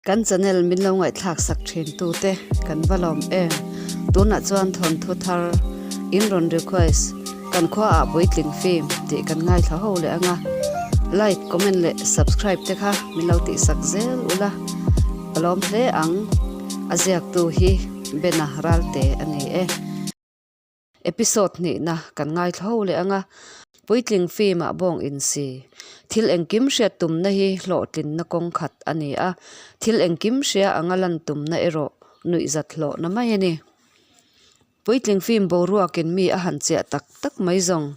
Kan channel min lo ngaihthlak sak thin tu te kan va lawm em. Tunah chuan thawnthu thar in rawn request kan khua ah puitling film tih kan ngaithla ho leh anga like comment leh subscribe te kha min lo tih sak zel ula ka lawm hle ang a ziak tu hi Bena Ralte a ni e. Episode hnihna kan ngaithla ho leh ang a, puitling film ah bawng insi. Thil engkim hriat tumna hi hlawhtlinna kawng khat a ni a, thil engkim hria anga lan tumna erawh nuihzat hlawhna mai a ni. Puitling film boruakin mi a han chiah tak tak mai zawng.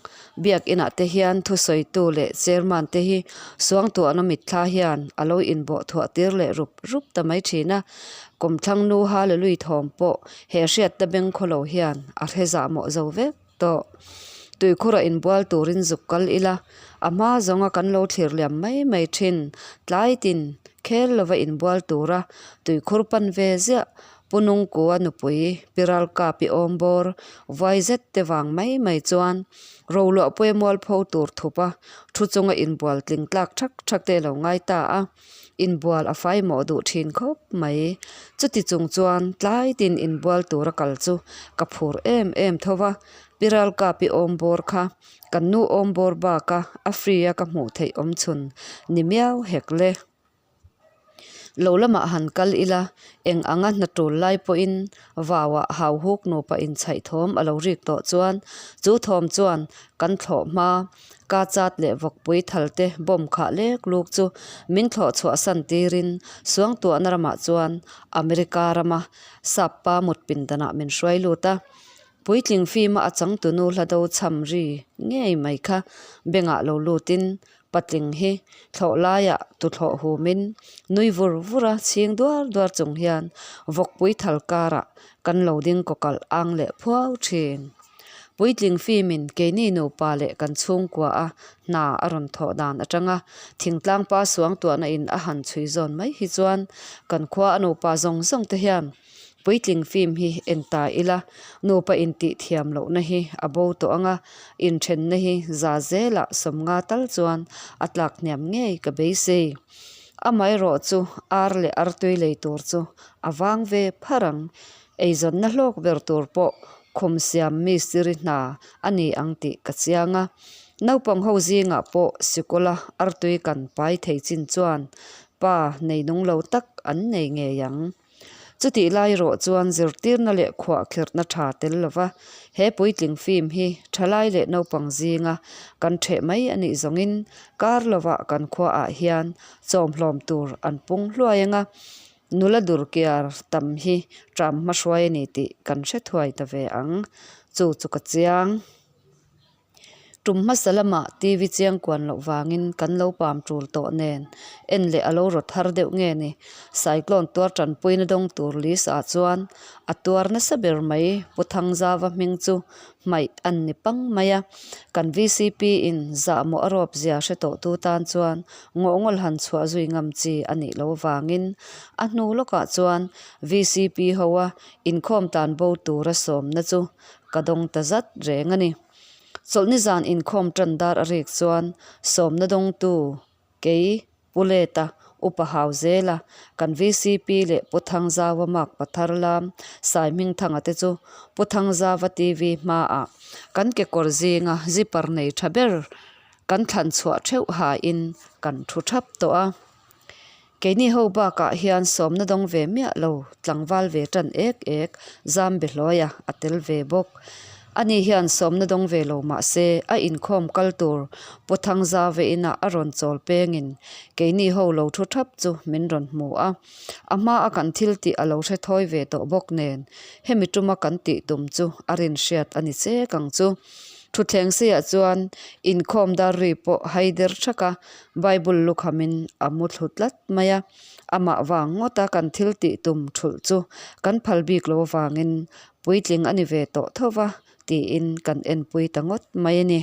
Biakinah te hian thusawitu leh chairman te hi suangtuahna mitthla hian a lo inbawh thuah tir leh rup rup ta mai thin a, Kawmthlang nu Hallelui thawm pawh he hriatna beng khawlo hian a hre zah mawh zo vek tawh. Tuikhurah inbual turin zuk kal ila, a hma zawnga kan lo thlir liam mai mai thin. Tlai tin khel lova inbual tura tuikhur pan ve ziah Pu Nungkua nupui Piral Kapi awm bawr vuai zet te vang mai mai chuan roluah pawimawal pho tur thupa thu chunga inbual tling tlak thak thak te lo ngai ta a. Inbual a fai mawh duh thin khawp mai. Chuti chung chuan tlai tin inbual tura kal chu ka phur em em tho va, Piral Kapi awm bawr kha kan nu awm bawr baka a free a ka hmuh theih awm chhun ni miau hek le. Lo lamah han kal ila, eng anga hna tul lai pawhin vauah hau huk nupa inchhaih thawm a lo rik tawh chuan chu thawm chuan kan thlawh hma ka chat leh vawkpui thal te bomb khah lek luk chu min thlawh chhuah san tirin suangtuahna ramah chuan America rama sap pa mut pindanah min hruai lut a. Puitling fima a changtunu hla do chham ri ngei mai kha bengah lo lutin Patling hi thlawh laiah tuthlawh humin nui vur vur a chhing duar duar chung hian vawkpui thal karah kan lo ding kawkalh ang leh phuau thin. Puitling fimin keini nupa leh kan chhungkua a hna a rawn thawh dan atanga thingtlang pa suangtuahna in a han chhui zawn mai hi chuan kan khua a nupa zawng zawng te hian Puitling film hi en ta ila, nupa intih thiam lohna hi a bo tawh ang a, inthenna hi za zelah sawmnga tal chuan a tlak hniam ngei ka beisei. Amaherawh chu ar leh artui lei tur chu a vang ve phar ang. Eizawnna hlawk ber tur pawh khum siam mistiri hna a ni ang tih ka chiang a. Naupang ho zingah pawh sikawla artui kan pai thei chin chuan pa nei nung lo tak an nei ngei ang. Chutih lai erawh chuan zirtirna leh khuahkhirhna tha tel lova he puitling film hi thalai leh naupang zinga kan theh mai a nih zawngin kar lovah kan khuaah hian chawmhlawm tur an pung hluai anga nula durkiar tam hi tram hmahruai a ni tih kan hre thuai ta ve ang. Chu chu ka chiang. Tum hmasa lamah TV chiang kuan loh vangin kan lo pam tul tawh nen en leh a lo rawt har deuh nge ni. Cyclone tuar tanpuina dawng tur list ah chuan a tuar nasa ber mai Pu Thangzava hming chu hmaih an ni pang mai a. Kan vcp in zahmawh a rawp zia hre tawh tu tan chuan ngawhngawl han chhuah zui ngam chi a nih loh vangin a hnu lawkah chuan vcp ho a inkhawm tan bo tura sawmna chu ka dawng ta zat reng a ni. Chawlhni zan inkhawm tan dar a rik chuan sawmna dawngtu kei Pu Leta, Upa Hau Zela, kan vcp leh Pu Thangzaua Mark Pathar lam Saihmingthanga te chu Pu Thangzaua TV hmaah kan kekawr zinga zipper nei tha ber kan thlan chhuah theuh hain kan thu thap tawh a. Keini ho bakah hian sawmna dawng ve miah lo, tlangval ve tan ek ek, zam be hlawi a, a tel ve bawk. Ani hian sawmna dawng ve lo mah se, a inkhawm kal tur Pu Thangzave inah a rawn chawl pengin keini ho lo thu thap chu min rawn hmu a. A hma a kan thil tih a lo hre thawi ve tawh bawk nen, hemi tuma kan tih tum chu a rinhriat a ni chek ang chu. Thutthleng seiah chuan inkhawm dar ri pawh hai der thak a, Bible lukhamin a mu thlu tlat mai a, amah vang ngawta kan thil tih tum thulh chu kan phal bik lo avangin puitling a ni ve tawh tho va tiin kan enpui ta ngawt mai a ni.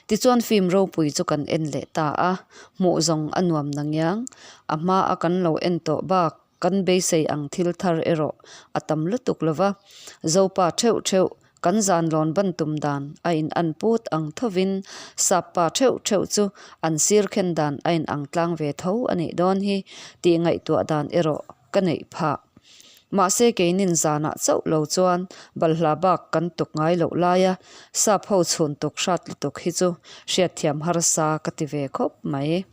Tichuan film ropui chu kan en leh ta a, hmuh zawng a nuam nangiang, a hma a kan lo en tawh bak Kan beisei ang thil thar erawh a tam lutuk lo va, Zopa theuh theuh Kan zan lawn ban tum dan a in an put ang thovin sap pa theuh theuh chu an sir khen dan a in ang tlang ve tho a nih dawn hi tih ngaihtuah dan erawh ka neih phah. Mahse keinin zanah chauh lo chuan balhla bak kan tuk ngai loh laia sap ho chhun tuk hrat lutuk hi chu hriatthiam harsa ka ti ve khawp mai.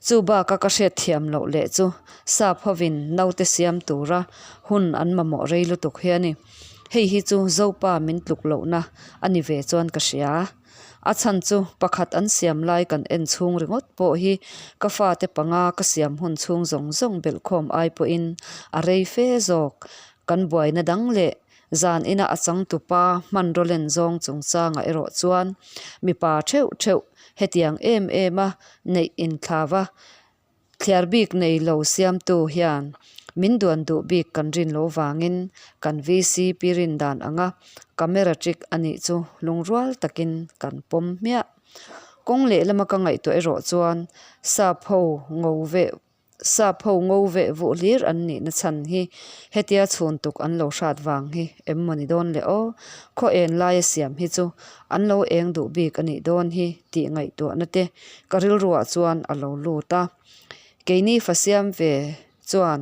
Chu baka ka hriatthiam loh leh chu sap hovin naute siam tura hun an mamawh rei lutuk hi a ni. Hei hi chu Zopa min tluk lohna a ni ve chuan ka hria. A chhan chu pakhat an siam lai kan en chhung ringawt pawh hi ka fate panga ka siam hun chhung zawng zawng belhkhawm ai pawhin a rei fe zawk. Kan buaina dang leh zan ina a changtupa hmanraw len zawng chungchangah erawh chuan mipa theuh theuh hetiang em em a neih inthlava Thliar bik nei lo siamtu hian min duan duh bik kan rin lo vangin kan VCP rin dan anga camera trick a nih chu lungrual takin kan pawm hmiah. Kawng lehlama ka ngaihtuah erawh chuan sap ho ngo veh sap ho ngo veh vuh hlir an nihna chhan hi hetia chhun tuk an lo hrat vang hi em maw ni dawn le aw, khaw en laia siam hi chu an lo eng duh bik a nih dawn hi tih ngaihtuahna te ka rilruah chuan a lo lut a. Keini fa siam ve chuan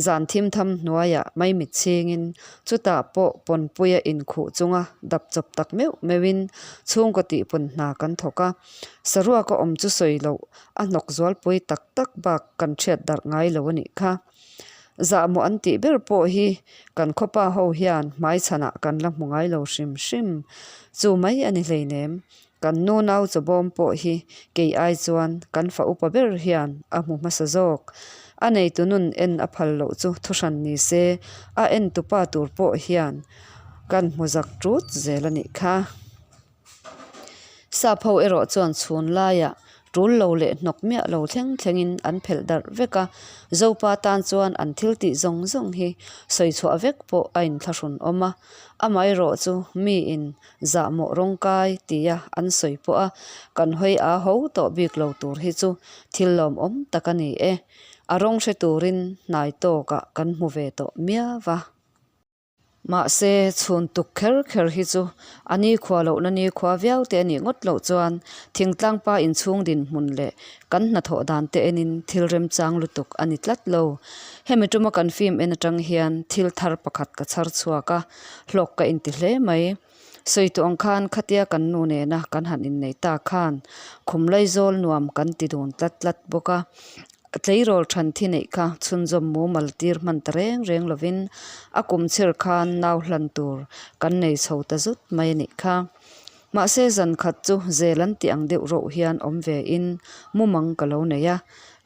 zan thim tham hnuaiah maimit chhingin chutah pawh pawnpuia inkhuh chunga dap chawp tak meuh meuhin chhungkaw tihpun hna kan thawk a. Saruaka awm chu sawi loh a hnawk zualpui tak tak bak kan hriat darh ngai lo a nih kha. Zahmawh an tih ber pawh hi kan khawpa ho hian hmaichhanah kan la hmu ngai lo hrim hrim. Chu mai a ni hleinem. Kan nu nau chawbawm pawh hi kei ai chuan kan fa upa ber hian a hmu hmasa zawk. A neitu nun en a phal loh chu thuhran ni se, a en tupa tur pawh hian kan hmu zak ṭut zel a nih kha. Sap ho erawh chuan chhun laiah tul lo leh hnawk miah lo thleng thlengin an phelh darh vek a, Zopa tan chuan an thil tih zawng zawng hi sawi chhuah vek pawh a inthlahrun awm a, amaherawh chu miin zahmawh rawngkai tia an sawi pawh a, kan hawi a ho tawh bik lo tur hi chu thil lawmawm tak a ni e, a rawng hre turin hnai tawkah kan hmu ve tawh miau va. Mahse, chhun tuk kher kher hi chu a nikhua lohna nikhua viau te a nih ngawt loh chuan thingtlangpa inchhung dinhmun leh kan hnathawh dan te enin thil remchang lutuk a ni tlat lo. Hemi tuma kan film en atang hian thil thar pakhat ka chhar chhuak a, hlawk ka inti hle mai. Sawi tawh ang khan khatia kan nu nena kan han innei ta khan khum laizawl nuam kan ti dun tlat tlat bawk a. A tleirawl than thi neih kha chhunzawm mumal tir hman ta reng reng lovin a kum chher khan nau hlan tur kan nei chho ta zut mai a nih kha. Mahse zan khat chu zel an tih ang deuh roh hian awm ve in mumang ka lo nei a.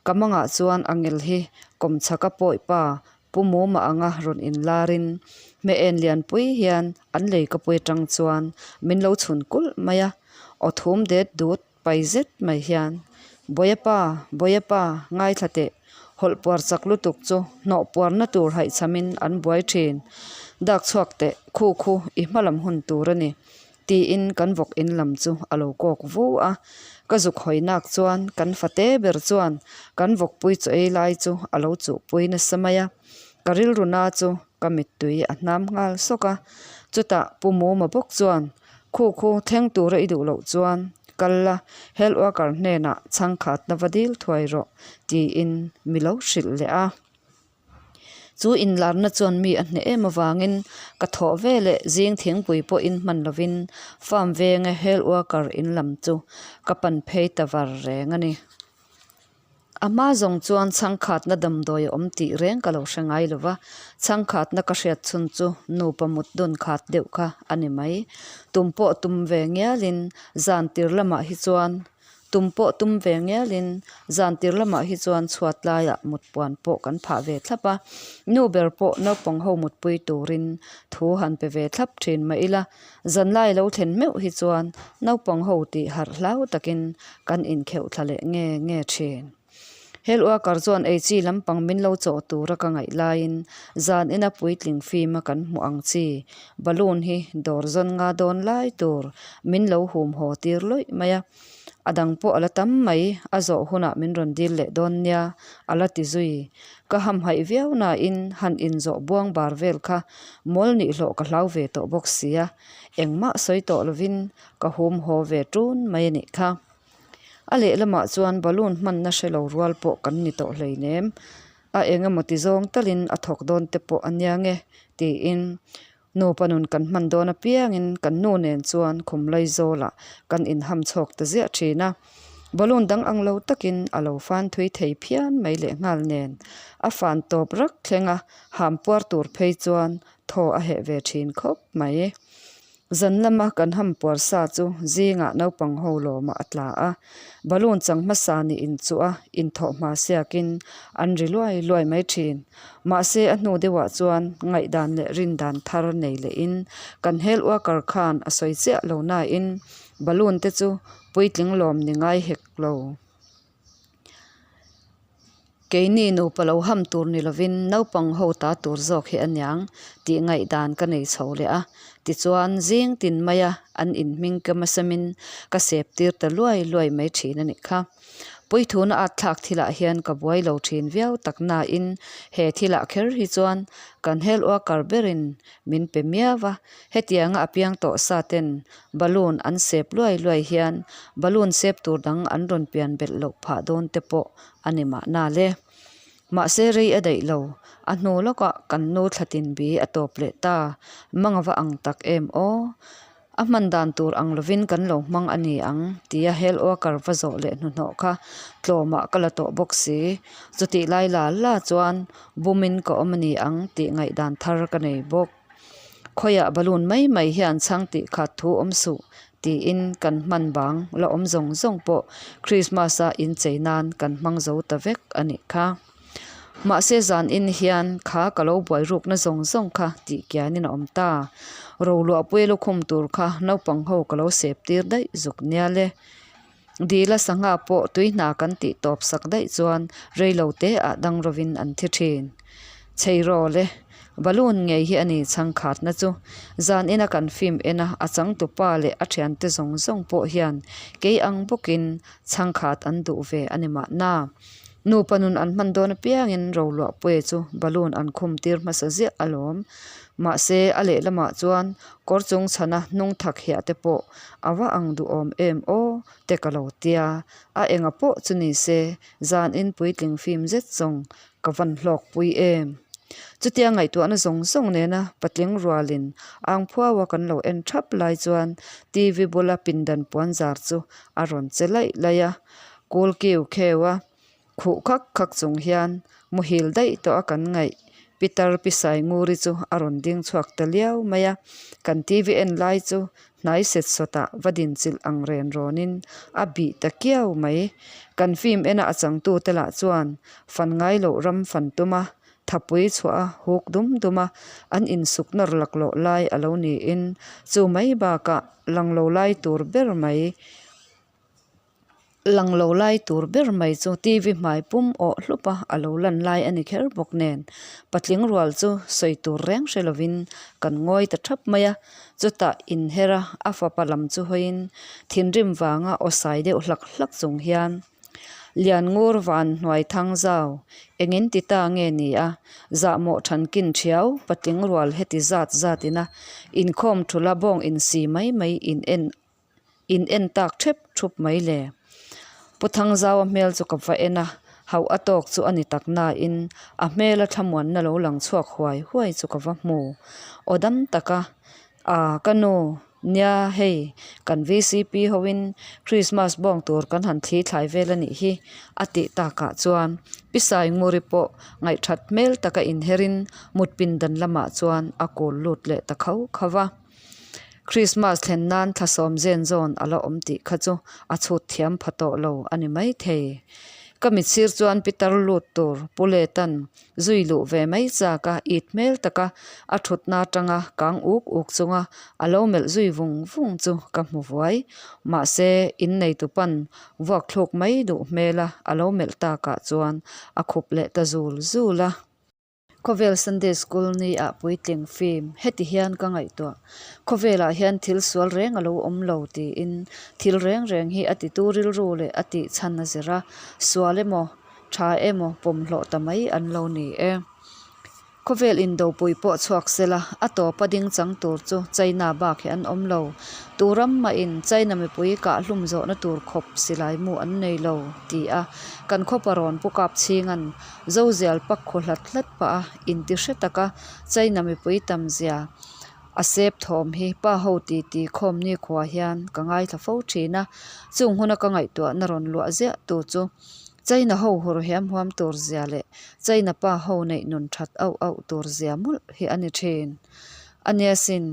Ka mangah chuan angel hi kawmchhaka pawi pa Pu Muma anga rawn inlarin hmeh en lianpui hian an lei ka pui atang chuan min lo chhun kulh mai a, aw thum det dut pai zet mai hian, Bawiapa, Bawiapa, ngaithla teh, hawlh puar chak lutuk chu hnawh puarna tur haihchhamin an buai thin, dak chhuak teh, khu khu i hmalam hun tur a ni, tiin kan vawk in lam chu a lo kawk vu a, ka zuk hawi nak chuan kan fate ber chuan kan vawkpui chaw ei lai chu a lo chuhpui nasa mai a, ka rilru na chu ka mittui a hnam nghal sawk a, chutah Pu Muma bawk chuan Khu khu thleng tura i duh loh chuan kal la, health worker hnenah chhangkhatna va dil thuai rawh tiin mi lo hrilh leh a. Chu inlarna chuan mi a hneh em avangin ka thawh ve leh zing thingpui pawhin hman lovin farm venga health worker in lam chu ka pan phei ta var reng a ni. A hma zawng chuan chhangkhatna damdawi a awm tih reng ka lo hre ngai lo va, chhangkhatna ka hriat chhun chu nupa mut dun khat deuh kha a ni mai. Tum pawh tum ve ngialin zan tir lamah hi chuan Tum pawh tum ve ngialin zan tir lamah hi chuan chhuat laiah mut puan pawh kan phah ve thlap a, nu ber pawh naupang ho mutpui turin thu han pe ve thlap thin mah ila, zan lai lo thlen meuh hi chuan naupang ho tih harh hlau takin kan inkheuh thla leh nge nge thin. Hel Walker chuan ei chi lampang min lo chawh tura ka ngaih laiin zan ina puitling film a kan hmuh ang chi balloon hi dawr zawn nga dawn lai tur min lo hum haw tir lawih mai a. A dang pawh a la tam mai, a zawh hunah min rawn dil leh dawn nia, a la ti zui. Ka hamhaih viau nain han inzawh buang bar vel kha mawl nih hlawh ka hlau ve tawh bawk sia, engmah sawi tawh lovin ka hum haw ve ṭun mai a nih kha. A lehlamah chuan balloon hmanna hre lo rual pawh kan ni tawh hleinem, a eng emaw ti zawng talin a thawk dawn te pawh a nia nge tiin nupa nun kan hman dawn apiangin kan nu nen chuan khum laizawlah kan inham chhawk ta ziah thin a. Balloon dang ang lo takin a lo fan thui thei phian mai lehnghal nen a fan tawp rak thleng a, ham puar tur phei chuan thaw a heh ve thin khawp mai. Zan lama kan ham puar sa chu zingah naupang ho lawmah a tla a, balloon chang hmasa nih inchuh a inthawh hma siakin an ri luai luai mai thin. Mahse a hnu deuhah chuan ngaihdan leh rindan thar nei lehin kan hel worker khan a sawi chiah lo nain balloon te chu puitling lawm ni ngai hek lo. Keini nupa lo ham tur ni lovin naupang ho ta tur zawk hi a niang tih ngaihdan ka nei chho leh a. Tichuan zing tin maia an inhming ka hmasamin ka sep tir ta luai luai mai thin a nih kha. Puithuna at thlak thilah hian ka buai lo thin viau tak nain he thilah kher hi chuan kan hel worker berin min pe miau a. Hetianga a piang tawh sa ten Balloon an sep luai luai hian balloon sep tur dang an rawn pian belh loh phah dawn te pawh a ni mahna le. Mahse rei a daih lo, a hnu lawkah kan nu thlatin bi a tawp leh ta, mang ava ang tak em aw. A hman dan tur ang lovin kan lo hmang a ni ang tia hel worker va zawh leh hnuhnawh kha tlawmah ka la tawh bawk si. Chutih lai la la chuan bumin ka awm a ni ang tih ngaihdan thar ka nei bawk. Khawiah balloon mai mai hian chhang tih khat thu awm suh tiin kan hman bang la awm zawng zawng pawh Christmas a inchei nan kan hmang zo ta vek a nih kha. Mahse zan in hian kha ka lo buai rukna zawng zawng kha tih kianin a awm ta. Roluahpui lukhum tur kha naupang ho ka lo sep tir daih zuk nia le. Dila sangha pawh tui hna kan tih tawp sak daih chuan reilo te ah dang rovin an thi thin. Chhei rawl e, balloon ngei hi a ni chhangkhatna chu. Zan ina kan film en a, a changtupa leh a thiante zawng zawng pawh hian kei ang bawkin chhangkhat an duh ve a ni mahna. Nupa nun an hman dawn apiangin roluahpuia chu balloon an khum tir hmasa ziah alawm. Mahse a lehlamah chuan kawr chung chhana hnung thak hiah te pawh a va ang duhawm em aw te ka lo tia. A enga pawh chu ni se zanin puitling fim zet zawng ka van hlawk pui em. Chutia ngaihtuahna zawng zawng nena patling rualin ang phuaua kan lo en thap lai chuan TV bula pindan puan zar chu a rawn che laih laih a. Kul kiu kheu a, khuh khak khak chung hian muhil daih tawh a kan ngaih. Pitar Pisai Nguri chu a rawn ding chhuak ta liau mai a, kan TV en lai chu hnai set sawtah va din chilh ang ren rawnin a bih ta kiau mai. Kan film ena a changtute lah chuan fan ngai loh ram fan tum a, thapui chhuah a huk dum dum a, an insuk nawr laklawh lai a lo niin chu mai bakah lang lo lai tur ber mai. Lang lo lai tur ber mai chu TV hmai pum awh hlup a, a lo lan lai a ni kher bawk nen. Patling rual chu sawi tur reng hre lovin kan ngawi ta thap mai a, chutah inher a, a fapa lam chu hawiin thinrim vanga aw sai deuh hlak hlak chung hian, Lianngur van hnuai thang zau, engin ti ta nge ni a, zahmawh thankin thiau, patling rual heti zat zat ina inkhawm thula bawng insi mai mai in en In en tak thep thup mai le. Pu Thangzaua hmel chu ka va en a, hauh a tawk chu a ni tak nain a hmela thlamuanna lo lang chhuak huai huai chu ka va hmu. Aw dam taka, Aa ka nu, nia hei kan VCP hoin Christmas bawng tur kan han thli thlai vel a nih hi a tih takah chuan Pi Sainguri pawh ngaihthat hmel taka inherin mutpin dan lamah chuan a kul lut leh ta kho kho va. Christmas thlen nan thla sawm zen zawn a la awm tih kha chu a chhut thiam pha tawh lo a ni maithei. Ka mitsir chuan Pitar lut tur Pu Letan zui luh ve mai chak a, it hmel taka a thutna atanga kang uk uk chunga a lo melh zui vung vung chu ka hmu vuai. Mahse, inneitu pan vuak thluk mai duh hmela a lo melh takah chuan a khup leh ta zul zul a. Khawvel Sunday School ni ah puitling film heti hian ka ngaihtuah. Khawvelah hian thil sual reng a lo awm lo tiin thil reng reng hi a titu rilru leh a tih chhan a zir a, sual emaw tha emaw pawmhlawh ta mai an lo ni e. Khawvel indopui pawh chhuak sela, a tawpa ding chang tur chu China bak hi an awm lo. Tu ram mahin China mipui kah hlum zawhna tur khawp silai mu an nei lo, ti a kan khawpa rawn pu kap chhinga'n Zozial pak khaw hlat hlat pah a inti hre taka China mipui tam zia a sep thawm hi pa ho ti ti khawm ni khua hian ka ngaithla fo thin a, chung huna ka ngaihtuahna rawn luah ziah tu chu China ho hur hiam huam tur zia leh China pa ho neih nun that auh auh tur zia mawlh hi a ni thin. A nia sin,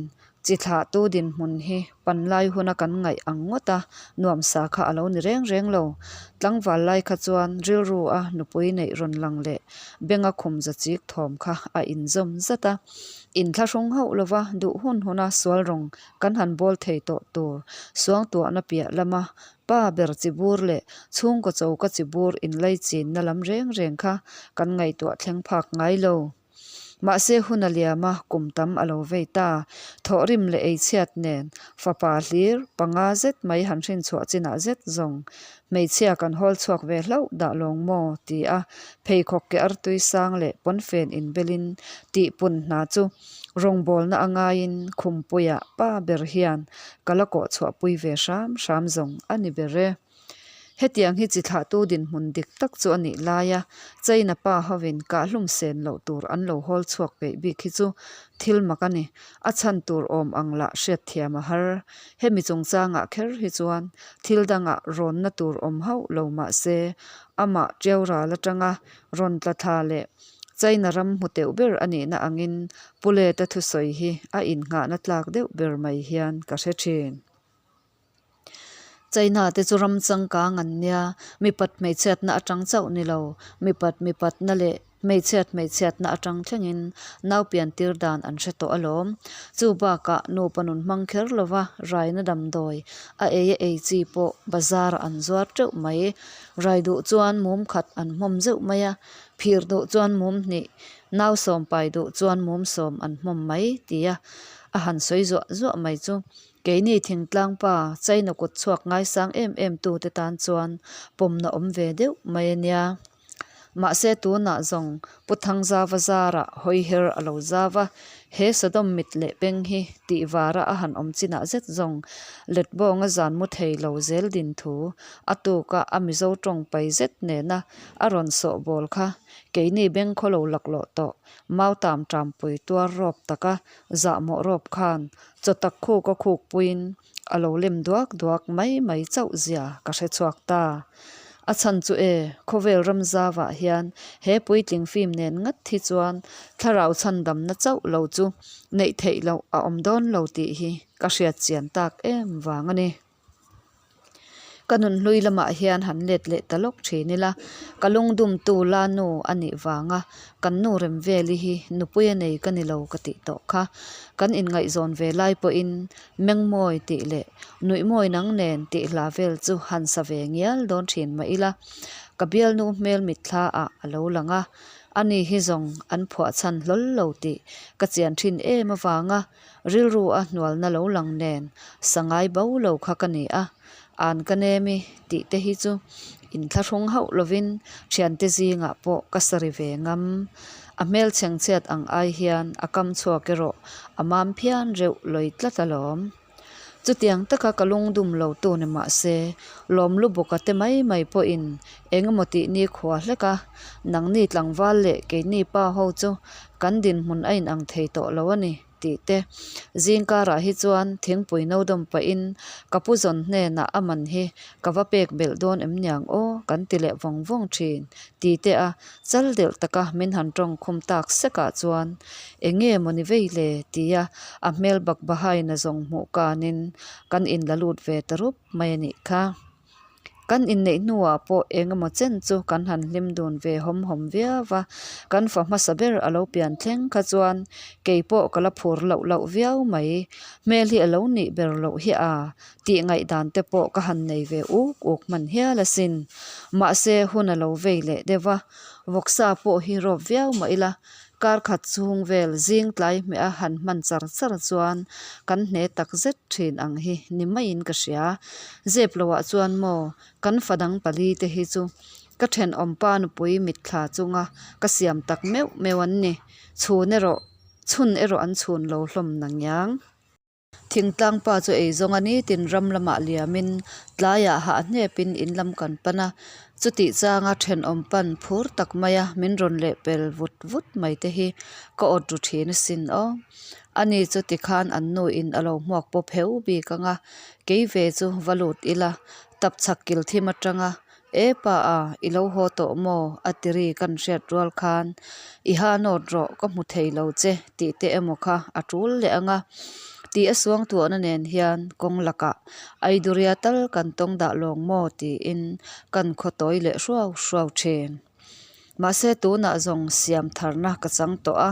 chi thlahtu dinhmun hi panlai huna kan ngaih ang ngawt a, nuamsa kha a lo ni reng reng lo. Tlangval lai kha chuan rilru a nupui neih rawn lang leh benga khum za chik thawm kha a inzawm zat a. Inthlahrung hauh lova duh hun huna sual rawng kan han bawl thei tawh tur suangtuahna piah lama Pa ber chi bur leh chhungkaw choka chi bur inlaichinna lam reng reng kha kan ngaihtuah thleng phak ngai lo. Mahse hun a liam a, kum tam a lo vei ta. Thawhrim leh eichhiat nen fapa hlir panga zet mai han hrinchhuah chinah zet zawng hmeichhia kan hawl chhuak ve hlauh dah lawng maw? ti a pheikhawk ke artui sang leh pawnfen inbelin tihpun hna chu Rawngbawlna a ngaiin Khumpuia pa ber hian ka la kawh chhuahpui ve hram hram zawng a ni ber e. Hetiang hi chi thlahtu dinhmun dik tak chu a nih laia China pa hovin kahhlum sen loh tur an lo hawl chhuak peih bik hi chu thil mak a ni. A chhan tur awm ang lah hriatthiam a har. Hemi chungchangah kher hi chuan thil dangah rawnna tur awm hauh lo mah se amah ṭiau ral atanga rawn tla thla leh China ram hmu teuh ber a nihna angin Pu Leta thusawi hi a innghahna tlak deuh ber mai hian ka hre thin. China te chu ram changkang an nia, mipat hmeichhiatna atang chauh ni lo, mipat mipatna leh hmeichhiat hmeichhiatna atang thlengin nau piantir dan an hre tawh alawm. Chu bakah nupa nun hmang kher lova raina damdawi a ei a ei chi pawh bazar ah an zuar teuh mai. Rai duh chuan mum khat an hmawm zeuh mai a, Phir duh chuan mum hnih, nau sawm pai duh chuan mum sawm an hmawm mai, tia a han sawi zuah zuah mai chu keini thingtlang pa China kut chhuak ngaisang em em tute tan chuan pawmna awm ve deuh mai a nia. Mahse tunah zawng Pu Thangzava zarah hawiher a lo zau a, he Sodom mit leh beng hi tih vara a han awm chinah zet zawng letbawnga zan mu thei lo zel din thu a tuka a Mizo tawng pai zet nena A rawn sawh bawl kha keini bengkhaw lo laklawh tawh Mautam tampui tuar rawp taka zahmawh rawp khan chaw tak khuk a khuk puiin a lo lem duak duak mai mai chauh zia ka hre chhuak ta. A chhan chu e, khawvel ram zavah hian he puitling film nen ngat hi chuan thlarau chhandamna chauh lo chu neih theih loh a awm dawn lo tih hi ka hriat chian tak em vang a ni. Ka nunhlui lamah hian han let leh ta lawk thin ila, ka lungdumtu la nu a nih vanga kan nu Remveli hi nupui a nei ka ni lo ka tih tawh kha. Kan inngaihzawn ve lai pawhin Mengmawi tih leh Nuihmawi nang nen tih hla vel chu han sa ve ngial dawn thin mah ila, ka bialnu hmel mitthla ah a lo lang a, ani hi zawng an phuah chhan hlawl lo tih ka chian thin em avanga Rilru a hnualna lo lang nen sangai bo lo kha ka ni a, an ka nem i tih te hi chu inthlahrung hauh lovin thiante zingah pawh ka sa ri ve ngam. A hmel chhengchhiat ang ai hian a kam chhuak erawh a mam phian reuh lawi tlat alawm. Chutiang taka ka lungdum lo tu ni mah se, lawmlu bawka te mai mai pawhin eng emaw tih ni khua hlek a, nangni tlangval leh keini pa ho chu kan dinhmun a inang thei tawh lo a ni tih te. Zingkarah hi chuan thingpui no dawm pahin ka pu zawn hnenah a man hi ka va pek belh dawn em niang aw kan ti leh vawng vawng thin ti te a chal delh taka min han tawng khum tak sekah chuan eng nge maw ni vei le tia a hmel bak bahaina zawng hmuh kanin kan inla lut ve ta rup mai a nih kha. Kan inneih hnuah pawh eng emaw chen chu kan han hlim dun ve hawm hawm viau va, kan fa hmasa ber a lo pian thleng kha chuan kei pawh ka la phur loh loh viau mai. Hmel hi a lo nih ber loh hi a, Tih ngaihdan te pawh ka han nei ve uk uk hman hial asin. Mahse hun a lo vei leh deuh a, vawksa pawh hi rawp viau mah ila, kar khat chhung vel zing tlai hmeh a han hman char char chuan kan hne tak zet thin ang hi ni maiin ka hria. Zep loah chuan maw kan fa dang pali te hi chu ka thenawmpa nupui mitthla chunga ka siam tak meuh meuh an ni. Chhun erawh chhun erawh an chhun lo hlawm nangiang. Thingtlang pa chu eizawnga nitin ram lamah liamin tlaiah hah hnepin in lam kan pan a, chutih changa thenawm pan phur tak maia min rawn leh pel vut vut mai te hi ka awt ru thin asin aw. Ani chu tikhan an nu in a lo hmuak pawp heu bik ang a, kei ve chu va lut ila tapchhak kil thim atanga E pa a, i lo haw tawh maw? a ti ri kan hriat rual khan, I ha nawt rawh, ka hmu thei lo che tih te emaw kha a tul leh ang a. Tih a suang tuahna nen hian kawng lakah Aiduria tal kan tawng dah lawng maw tiin kan khaw tawi leh hruau hruau thin. Mahse tunah zawng siam tharna ka chang tawh a,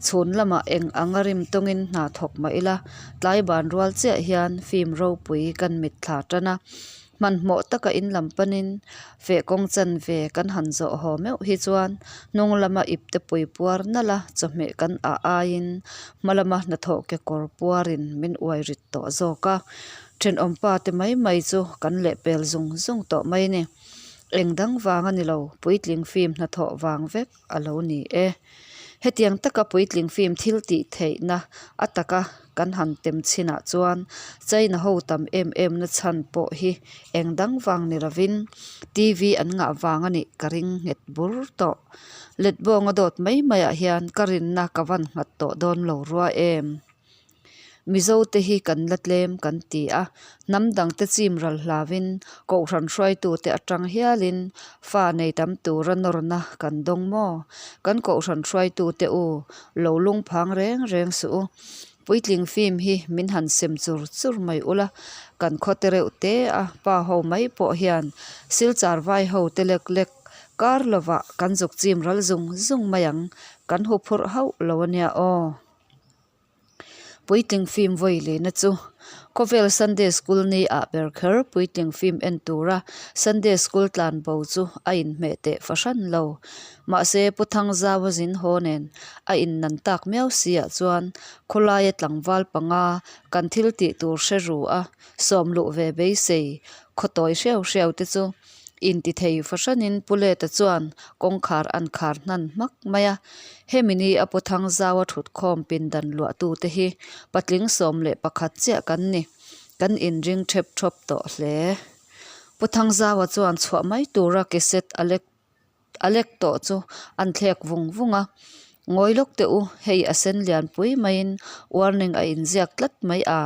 chhun lamah eng anga rim tawngin hna thawk mah ila tlai ban rual chiah hian film ropui kan mitthla tan a. Hmanhmawh taka in lam panin feh kawng chanve kan han zawh haw meuh hi chuan hnung lama ipte pui puar nalh a chawhmeh kan ah aiin hma lama hnathawh kekawr puarin min uai rit tawh zawk a. Thenawmpa te mai mai chu kan lehpel zung zung tawh mai a ni. Eng dang vang a ni lo, puitling film hnathawh vang vek a lo ni e. Hetiang taka puitling film thil tih theihna a taka kan han tem chinah chuan China ho tam em em na chhan pawh hi eng dang vang ni lovin TV an ngah vang a nih ka ring nghet bur tawh. Letbawnga dawt mai maiah hian ka rinna ka van nghat tawh dawn lo rua em. Mizo te hi kan la tlem kan ti a, hnam dang te chim ral hlavin Kohhran hruaitu te atang hialin fa nei tam tura nawrna kan dawng maw? Kan Kohhran hruaitu te u lo lungphang reng reng suh u. Puitling film hi min han sem chur chur mai ula, kan khaw te reuh te a pa ho mai pawh hian Silchar vai ho te lek lek kar lovah kan zuk chim ral zung zung mai ang, kan huphurh hauh lo ania aw. Puitling film vawi lehna chu khawvel Sunday school ni ah ber kher puitling film en tura Sunday school tlan bo chu a inhmeh teh fahran lo. Mahse Pu Thangzaua zin haw nen a innan tak miau si ah chuan khawlaia tlangval panga kan thil tih tur hre ru a sawm luh ve beisei khawtawi hreu hreu te chu Intithei fahranin Pu Leta chuan kawngkhar an khar hnan hmak mai a. Hemi ni a Pu Thangzaua thutkhawm pindan luahtute hi patling 11 chiah kan ni. Kan inring thep thawp tawh hle. Pu Thangzaua chuan chhuah mai tura keset a lek a lek tawh chu an thlek vung vung a. Ngawi lawk teh u, hei a sen lianpui maiin warning a inziak tlat mai a,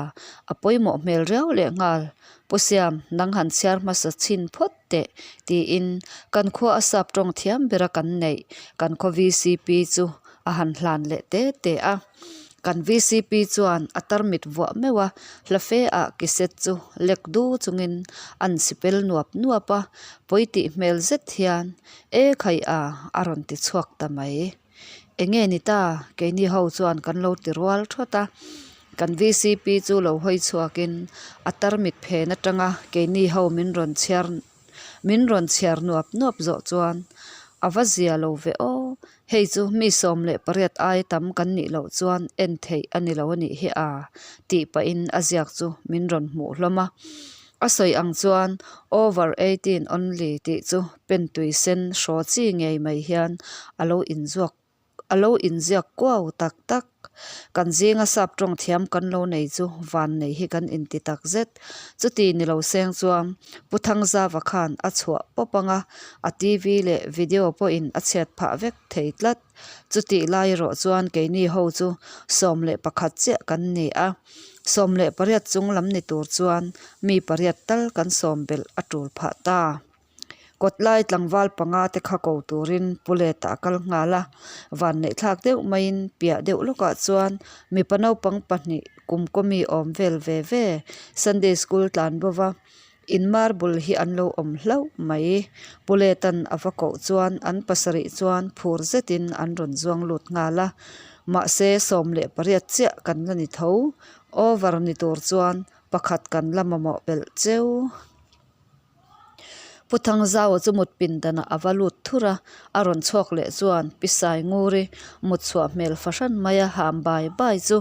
a pawimawh hmel riau leh nghal. Pu Siam, nang han chhiar hmasa chhin phawt teh, tiin kan khua a sap tawng thiam bera kan neih kan khaw vcp chu a han hlan leh te te a. Kan vcp chuan a tarmit vuah meuh a, hla fe ah kiset chu lek du chungin an sipel nuap nuap a, pawi tih hmel zet hian E khai a, a rawn ti chhuak ta mai. Enge ni ta, keini ho chuan kan lo ti rual thawt a. Kan vcp chu lo hawi chhuakin a tarmit phen atanga keini ho min rawn chhiar min rawn chhiar nuap nuap zawh chuan a va zia lo ve aw, hei chu mi 18 ai tam kan nih loh chuan en theih a ni lo a nih hi a, tih pahin a ziak chu min rawn hmuh hlawm a. A sawi ang chuan over 18 only tih chu pen tui sen hraw chi ngei mai hian a lo inzuak a lo inziak kuau tak tak. Kan zinga sap tawng thiam kan lo nei chu van nei hi kan inti tak zet. Chuti ni lo seng chuan Pu Thangzava khan a chhuah pawp ang a, a TV leh video pawhin a chhiat phah vek thei tlat. Chutih lai erawh chuan keini ho chu 11 chiah kan ni a. 18 chung lam ni tur chuan mi pariat tal kan sawm belh a tul phah ta. Kawtlai tlangval panga te kha ko turin Pu Leta a kal nghal a, vanneih thlak deuh maiin piah deuh lawkah chuan mipa naupang pahnih kum kawmi awm vel ve ve Sunday school tlan bo va, in marble hi an lo awm hlauh mai. Pu Leta'n a va koh chuan an pasarih chuan phur zetin an rawn zuang lut nghal a, mahse 18 chiah kan la ni tho. Over ni tur chuan. Pakhat kan la mamawh belh cheu. Pu Thangzaua chu mut pindanah a va lut thur a, a rawn chhuak leh chuan Pi Sainguri mut chhuah hmel fahran maia ham bai bai chu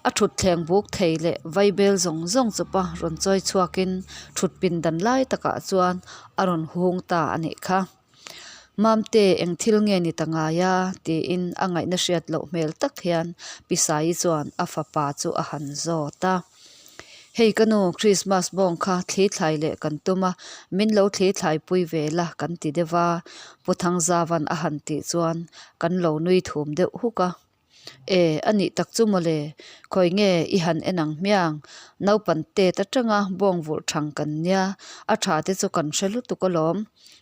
a thutthleng buk thei leh vaibel zawng zawng chupa rawn chawi chhuakin thut pindan lai takah chuan a rawn hung ta a nih kha. Mamte eng thil nge ni ta ngai a? tiin a ngaihna hriat loh hmel tak hian Pi Saii chuan a fapa chu a han zawt a. Hei ka nu, Christmas bawng kha thli thlai leh kan tum a, min lo thli thlai pui ve la kan ti deuh a, Pu Thangzavan a han tih chuan kan lo nui thum deuh huk a. E, a nih tak chu mawle, khawi nge i han en ang hmiang, naupan tet atanga bawng vulh thang kan nia, a tha te chu kan hre lutuk alawm,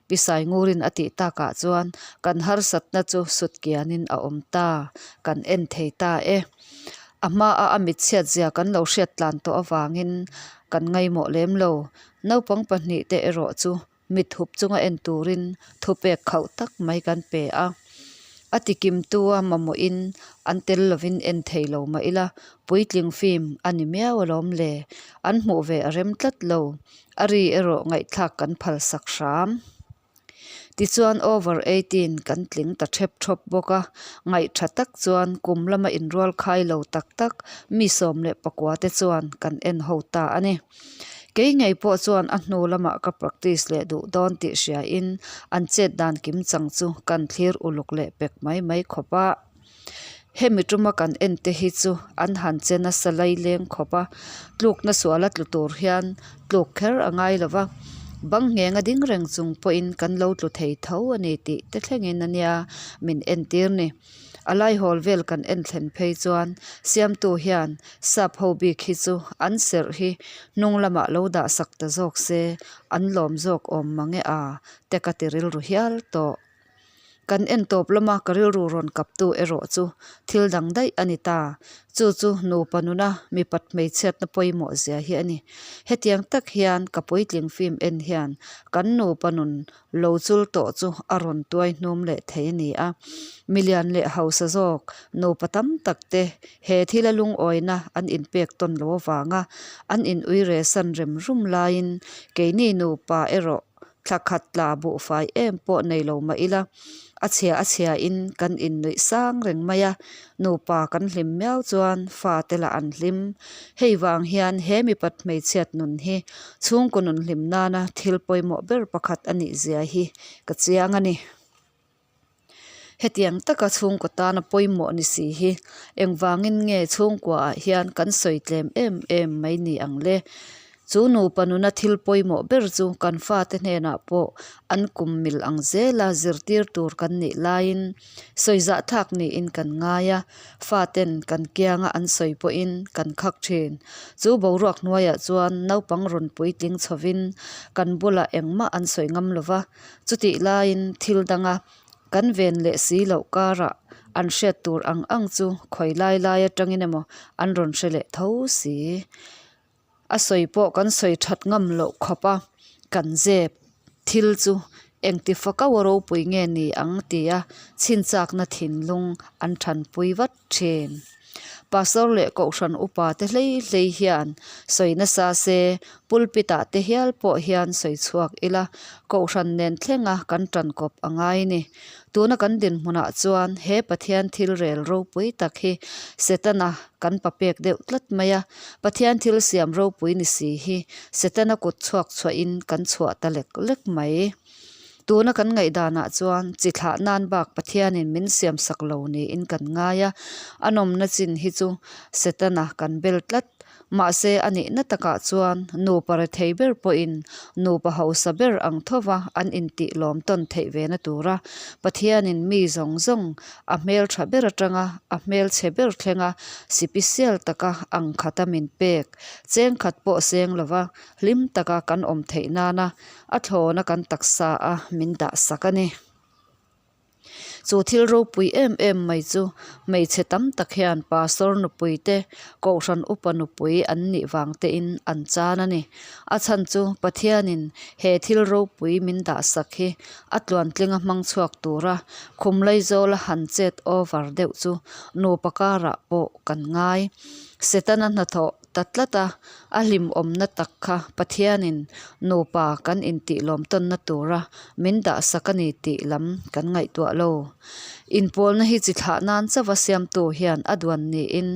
Pi Saingurin a tih takah chuan kan harsatna chu sut kianin a awm ta, kan en thei ta e. A hmaa a mitchhiat zia kan lo hriat tlan tawh avangin kan ngaimawh lem lo. Naupang pahnihte erawh chu mit hup chunga en turin thupek khauh tak mai kan pe a. A tikimtua mamawhin an tel lovin en thei lo mah ila, puitling film a ni miau alawm le. An hmuh ve a rem tlat lo. A ri erawh ngaihthlak kan phalsak hram. Tichuan over 18 kan tling ta thep thawp bawk a, ngaih tha tak chuan kum lama inrual khai lo tak tak mi 19 te chuan kan en ho ta a ni. Kei ngei pawh chuan a hnu lamah ka practice leh duh dawn tih hriain an chet dan kim chang chu kan thlir uluk leh pek mai mai khawp a. Hemi tuma kan en te hi chu an han che nasa laileng khawp a, tlukna suala tlu tur hian tluk kher a ngai lo va, bang ngheng a ding reng chung pawhin kan lo tlu thei tho a ni tih te thlengin a nia min entir ni. A laihawl vel kan en thlen phei chuan siamtu hian sap ho bik hi chu an serh hi hnung lamah lo dah sak ta zawk se an lawm zawk awm mang e a te ka ti rilru hial tawh. Kan en tawp lama ka rilru rawn kaptu erawh chu thil dang daih a ni ta. Chu chu nupa nuna mipat hmeichhiatna pawimawh zia hi a ni. Hetiang tak hian ka puitling film en hian kan nupa nun lo chul tawh chu a rawn tuai hnum leh thei a ni a. Milian leh hausa zawk nupa tam tak te he thila lungawina an inpek tawn lo avanga an in uire san rem rum laiin keini nupa erawh Thla khat tla buhfai em pawh nei lo mah ila, a chhia a chhia in kan innuih sang reng mai a, nupa kan hlim miau chuan fate lah an hlim. Hei vang hian he mipat hmeichhiat nun hi chhungkaw nun hlim nana thil pawimawh ber pakhat a nih zia hi ka chiang a ni. Hetiang taka chhungkaw tana pawimawh ni si hi engvangin nge chhungkuaah hian kan sawi tlem em em mai ni ang le? Chu nupa nuna thil pawimawh ber chu kan fate hnenah pawh an kum mil ang zela zirtir tur kan nih laiin sawi zahthlak niin kan ngai a, faten kan kianga an sawi pawhin kan khak thin. Chu boruak hnuaiah chuan naupang rawn puitling chhovin kan bulah engmah an sawi ngam lova, Chutih laiin thil danga kan ven leh si loh karah an hriat tur ang ang chu khawi lai lai atangin emaw an rawn hre leh tho si. A sawi pawh kan sawi that ngam loh khawp a, kan zep thil chu engti fakau a ropui nge ni ang tia chhinchakna thinlung an thanpui vat thin. Pastor leh Kohhran upa te hlei hlei hian sawi nasa se, pulpit ah te hial pawh hian sawi chhuak ila, Kohhran nen thlenga kan tan kawp a ngai ni. Tuna kan dinhmunah chuan he Pathian thil rel ropui tak hi Setana kan papek deuh tlat mai a, Pathian thil siam ropui ni si hi Setana kut chhuak chhuahin kan chhuah ta lek lek mai. Tuna kan ngaihdanah chuan chi thlah nan bak Pathianin min siam sak lo niin kan ngai a, a nawmna chin hi chu Setana kan bel tlat. Mahse a nihna takah chuan nupa rethei ber pawhin nupa hausa ber ang thova an intih lawm tawn theih ve na tura Pathianin mi zawng zawng a hmeltha ber atanga a hmelchhe ber thlenga sipisial taka ang khata min pek chengkhat pawh seng lova hlim taka kan awm theih nana A thlawna kan taksa a min dah sak a ni. Chu thil ropui em em mai chu hmeichhe tam tak hian pastor nupui te, kohhran upa nupui an nih vang te in an chan a ni. A chhan chu Pathianin he thil ropui min dah sak hi a tluantlinga hmang chhuak tura khum Laizawla han chet over deuh chu nupa karah pawh kan ngai. Setana hnathawh. ta tlat a, a hlimawmna tak kha Pathianin nupa kan intih lawmtawnna tura min dahsak a ni tih lam kan ngaihtuah lo. Inpawlna hi chi thlah nan chauha siamtu hian a duan niin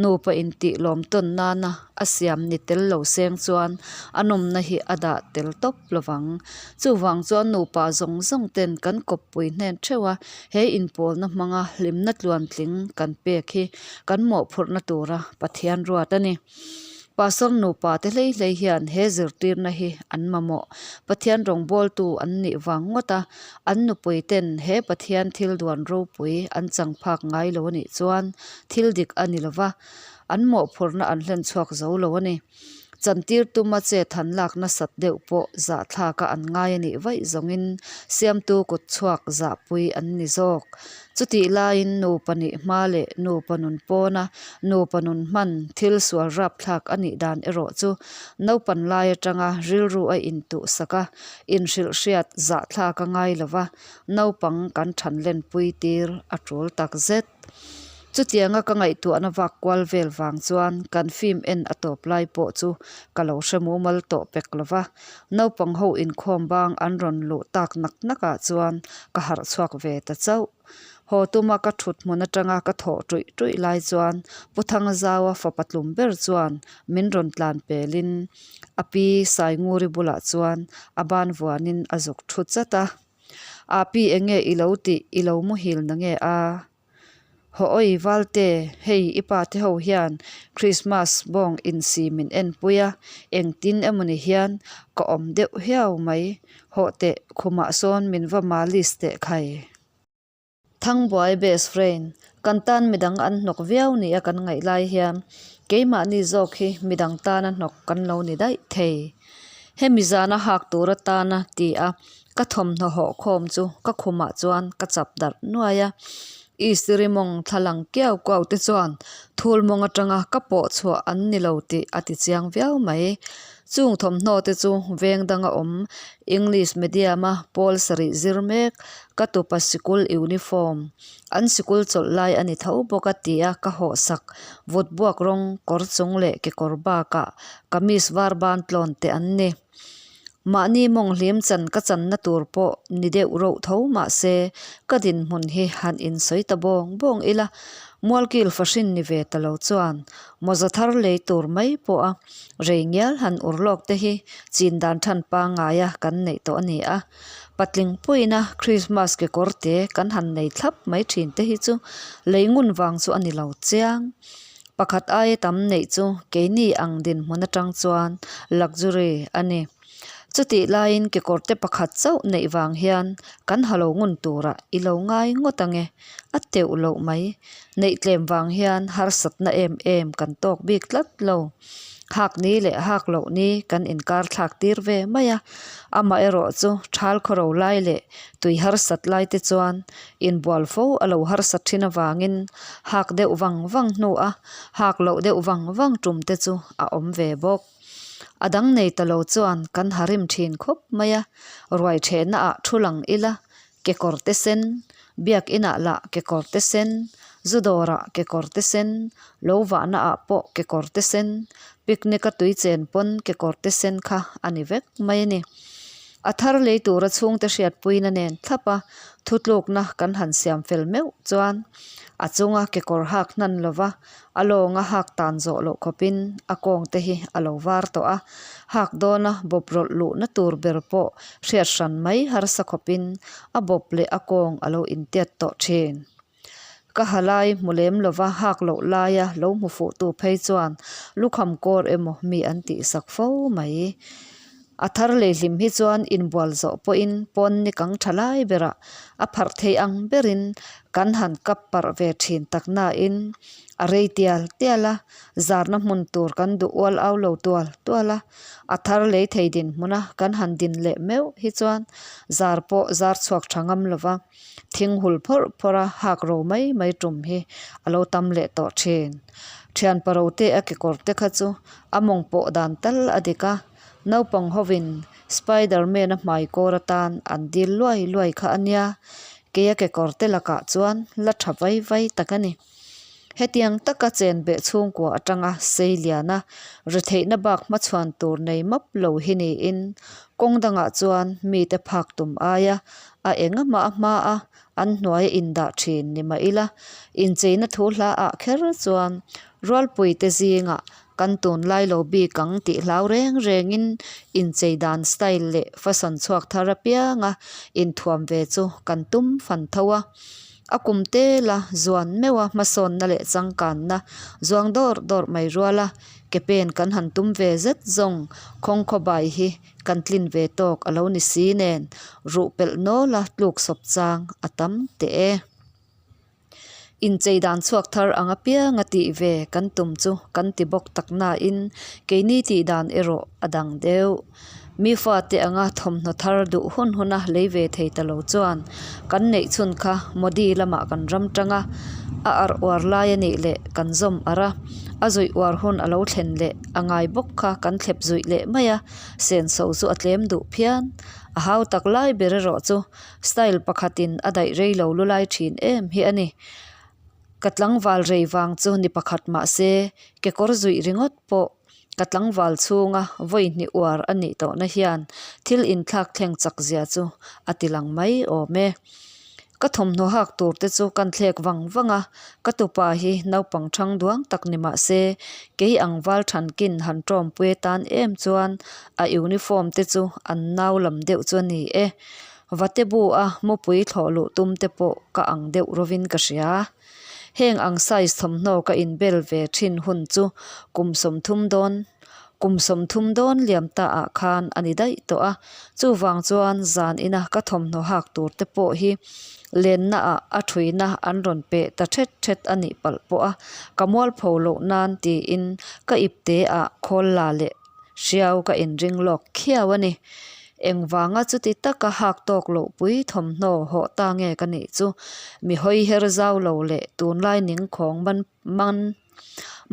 nupa intih lawmtawn nana a siam ni tel lo seng chuan a nawmna hi a dah tel tawp lovang. Chuvang chuan nupa zawng zawng ten kan kawppui hnen theuh a, he inpawlna hmanga hlimna tluantling kan pek hi kan mawhphurhna tura Pathian ruat a ni. Pastor nupa te hlei hlei hian he zirtirna hi an mamawh. Pathian rawngbawltu an nih vang ngawt a, an nupui ten he Pathian thil duan ropui an chang phak ngai lo a nih chuan thil dik a ni lova, an mawhphurhna an hlen chhuak zo lo a ni. Chantir tuma chet han lak nasat deuh pawh zahthlaka an ngai a nih vaih zawngin siamtu kut chhuak zahpui an ni zawk. Chutih laiin nupa nih hma leh nupa nun pawna nupa nun hman thil sual rapthlak a nih dan erawh chu naupan lai atanga rilru a intuhsak a, inhrilhhriat zahthlak a ngai lova naupang kan than lenpui tir a tul takzet. Chutianga ka ngaihtuahna vak kual vel vang chuan kan film en a tawp lai pawh chu ka lo hre mumal tawh pek lo va, naupang ho inkhawm bang an rawn luh tak nak nak ah chuan ka harh chhuak ve ta chauh. Haw tuma ka thut hmun atanga ka thawh tuih tuih lai chuan Pu Thangzaua fapa tlum ber chuan min rawn tlan pelin a pi Sainguri bulah chuan a ban vuanin a zuk thu chat a. A pi enge i lo tih i lo muhil na nge a? Haw awi Valte, hei i pa te ho hian Christmas bawng insi min enpui a, engtin emawni hian ka awm deuh hiau mai, hawh teh khumah sawn min va malis teh khai. Thangbuai best friend, kan tan midang an hnawk viau nia kan ngaih lai hian keimahni zawk hi midang tana hnawk kan lo ni daih thei. Hemi zana hak tur atana ti a ka thawmhnaw hawh khawm chu ka khumah chuan ka chap darh nuai a. Istiri mawng thla lang kiau kuau te chuan thul mawng atanga ka pawh chhuah an ni lo tih a ti chiang viau mai. Chung thawmhnaw te chu veng danga awm English medium a pawl sarih zir mek ka tupa sikul uniform an sikul chawlh lai a ni tho bawk a ti a ka hawh sak vut buak rawng kawr chung leh kekawr bakah kamis var ban tlawn te an ni. Mahni mawng hlim chan ka channa tur pawh ni deuh reuh tho mahse ka dinhmun hi han insawi ta bawng bawng ila mualkil fahrin ni ve ta lo chuan mawza thar lei tur mai pawh a rei ngial han ur lawk te hi chin dan than pangngaia kan neih tawh a ni a. Patling puiina Krismas kekawr te kan han nei thlap mai thin te hi chu lei ngun vang chu a ni lo chiang. Pakhat aia tam neih chu keini ang dinhmun atang chuan luxury a ni. Chutih laiin kekawr te pakhat chauh neih vang hian kan ha lo ngun turah i lo ngai ngawt ang e, a teuh loh mai. Neih tlem vang hian harsatna em em kan tawk bik tlat lo. Hak ni leh hak loh ni kan inkar thlak tir ve mai a, amaherawh chu thal khawro lai leh tui harsat lai te chuan inbual fo a lo harsat thin avangin hak deuh vang vang hnu a hak loh deuh vang vang tum te chu a awm ve bawk. A dang nei ta lo chuan kan ha rim thin khawp mai a, ruai thehna ah thu lang ila kekawr te sen, biakinah lah kekawr te sen, zu dawrah kekawr te sen, lo vahna ah pawh kekawr te sen, picnic a tui chen pawn kekawr te sen kha a ni vek mai a ni. A thar lei tura chhungte hriatpuina nen thlap a thutlukna kan han siam fel meuh chuan a chunga kekawr hak hnan lova A lawnga hak tan zawh loh khawpin a kawng te hi a lo var tawh a, hak dawna bawp rawlh luhna tur ber pawh hriat hran mai harsa khawpin a bawp leh a kawng a lo intiat tawh thin. Ka ha lai hmu lem lova hak loh laia lo hmu fuhtu phei chuan lukham kawr emaw mi an tihsak fo mai. A thar lei hlim hi chuan inbual zawh pawhin pawn ni kang tha lai berah a pharh thei ang berin kan han kap parh ve thin tak nain a rei tial tial a, zarna hmun tur kan duh ual au lo tual tual a, a thar lei thei dinhmuna kan han din leh meuh hi chuan zar pawh zar chhuak tha ngam lova thing hul phawrh phawrh a hak ro mai mai tum hi a lo tam leh tawh thin. Thian parote a kekawr te kha chu a mawng pawh dan tal a dik a. Naupang hovin Spiderman-a hmai kawr atan an dil luai luai kha a nia, keia kekawr te lakah chuan la tha vai vai tak a ni. Hetiang taka chenbeh chhungkua atanga sei liana retheihna bak hmachhuan tur nei map lo hi niin kawng dangah chuan mite phak tum aia a engahmah a hma a an hnuaia indah thin ni mah ila incheina thu hla ah kher chuan rualpuite zingah kan tunlai lo bik ang tih hlau reng rengin inchei dan style leh fashion chhuak thar apianga inthuam ve chu kan tum fan tho a. A kum tela zuan meuha hmasawnna leh changkanna zuang dawr dawr mai ruala ke pen kan han tum ve zet zawng khawngkhaw bai hi kan tlin ve tawk a lo ni si nen ruh pelh nawla tluk sawp chang a tam teh e. Inchei dan chhuak thar ang apianga tih ve kan tum chu kan ti bawk tak nain keini tih dan erawh a dang deuh. Mi fate anga thawmhnaw thar duh hun huna lei ve thei ta lo chuan kan neih chhun kha Modi lamah kan ram tang a, a arh uar lai a nih leh kan zawm arh a, a zuih uar hun a lo thlen leh a ngai bawk kha kan thlep zuih leh mai a, senso chu a tlem duh phian. A hau tak lai ber erawh chu Style pakhatin a daih rei lo lu lai thin em hi a ni. Ka tlangval rei vang chu ni pakhat mah se kekawr zuih ringawt pawh ka tlangval chhunga vawi hnih uar a nih tawhna hian thil inthlak thleng chak zia chu a ti lang mai awm e. Ka thawmhnaw hak tur te chu kan thlek vang vang a, ka tupa hi naupang thang duang tak ni mah se kei ang val thankin han tawmpui atan em chuan a uniform te chu an nau lam deuh chu a ni e. Vate bu a mupui thlawh luh tum te pawh ka ang deuh rovin ka hria. Heng ang size thawmhnaw ka inbel ve thin hun chu kum 30 dawn kum 30 dawn liam ta ah khan a ni daih tawh a. Chuvang chuan zan ina ka thawmhnaw hak tur te pawh hi lenna ah a thuina an rawn peh ta thet thet a nih palh pawh a ka mualpho loh nan tiin ka ipte ah khawl la leh Hriau ka inring lawk khiau a ni. Engvanga chuti taka hak tawk loh pui thawmhnaw hawh ta nge ka nih chu? Mi hawi her zau lo leh tunlai ningkhawng man man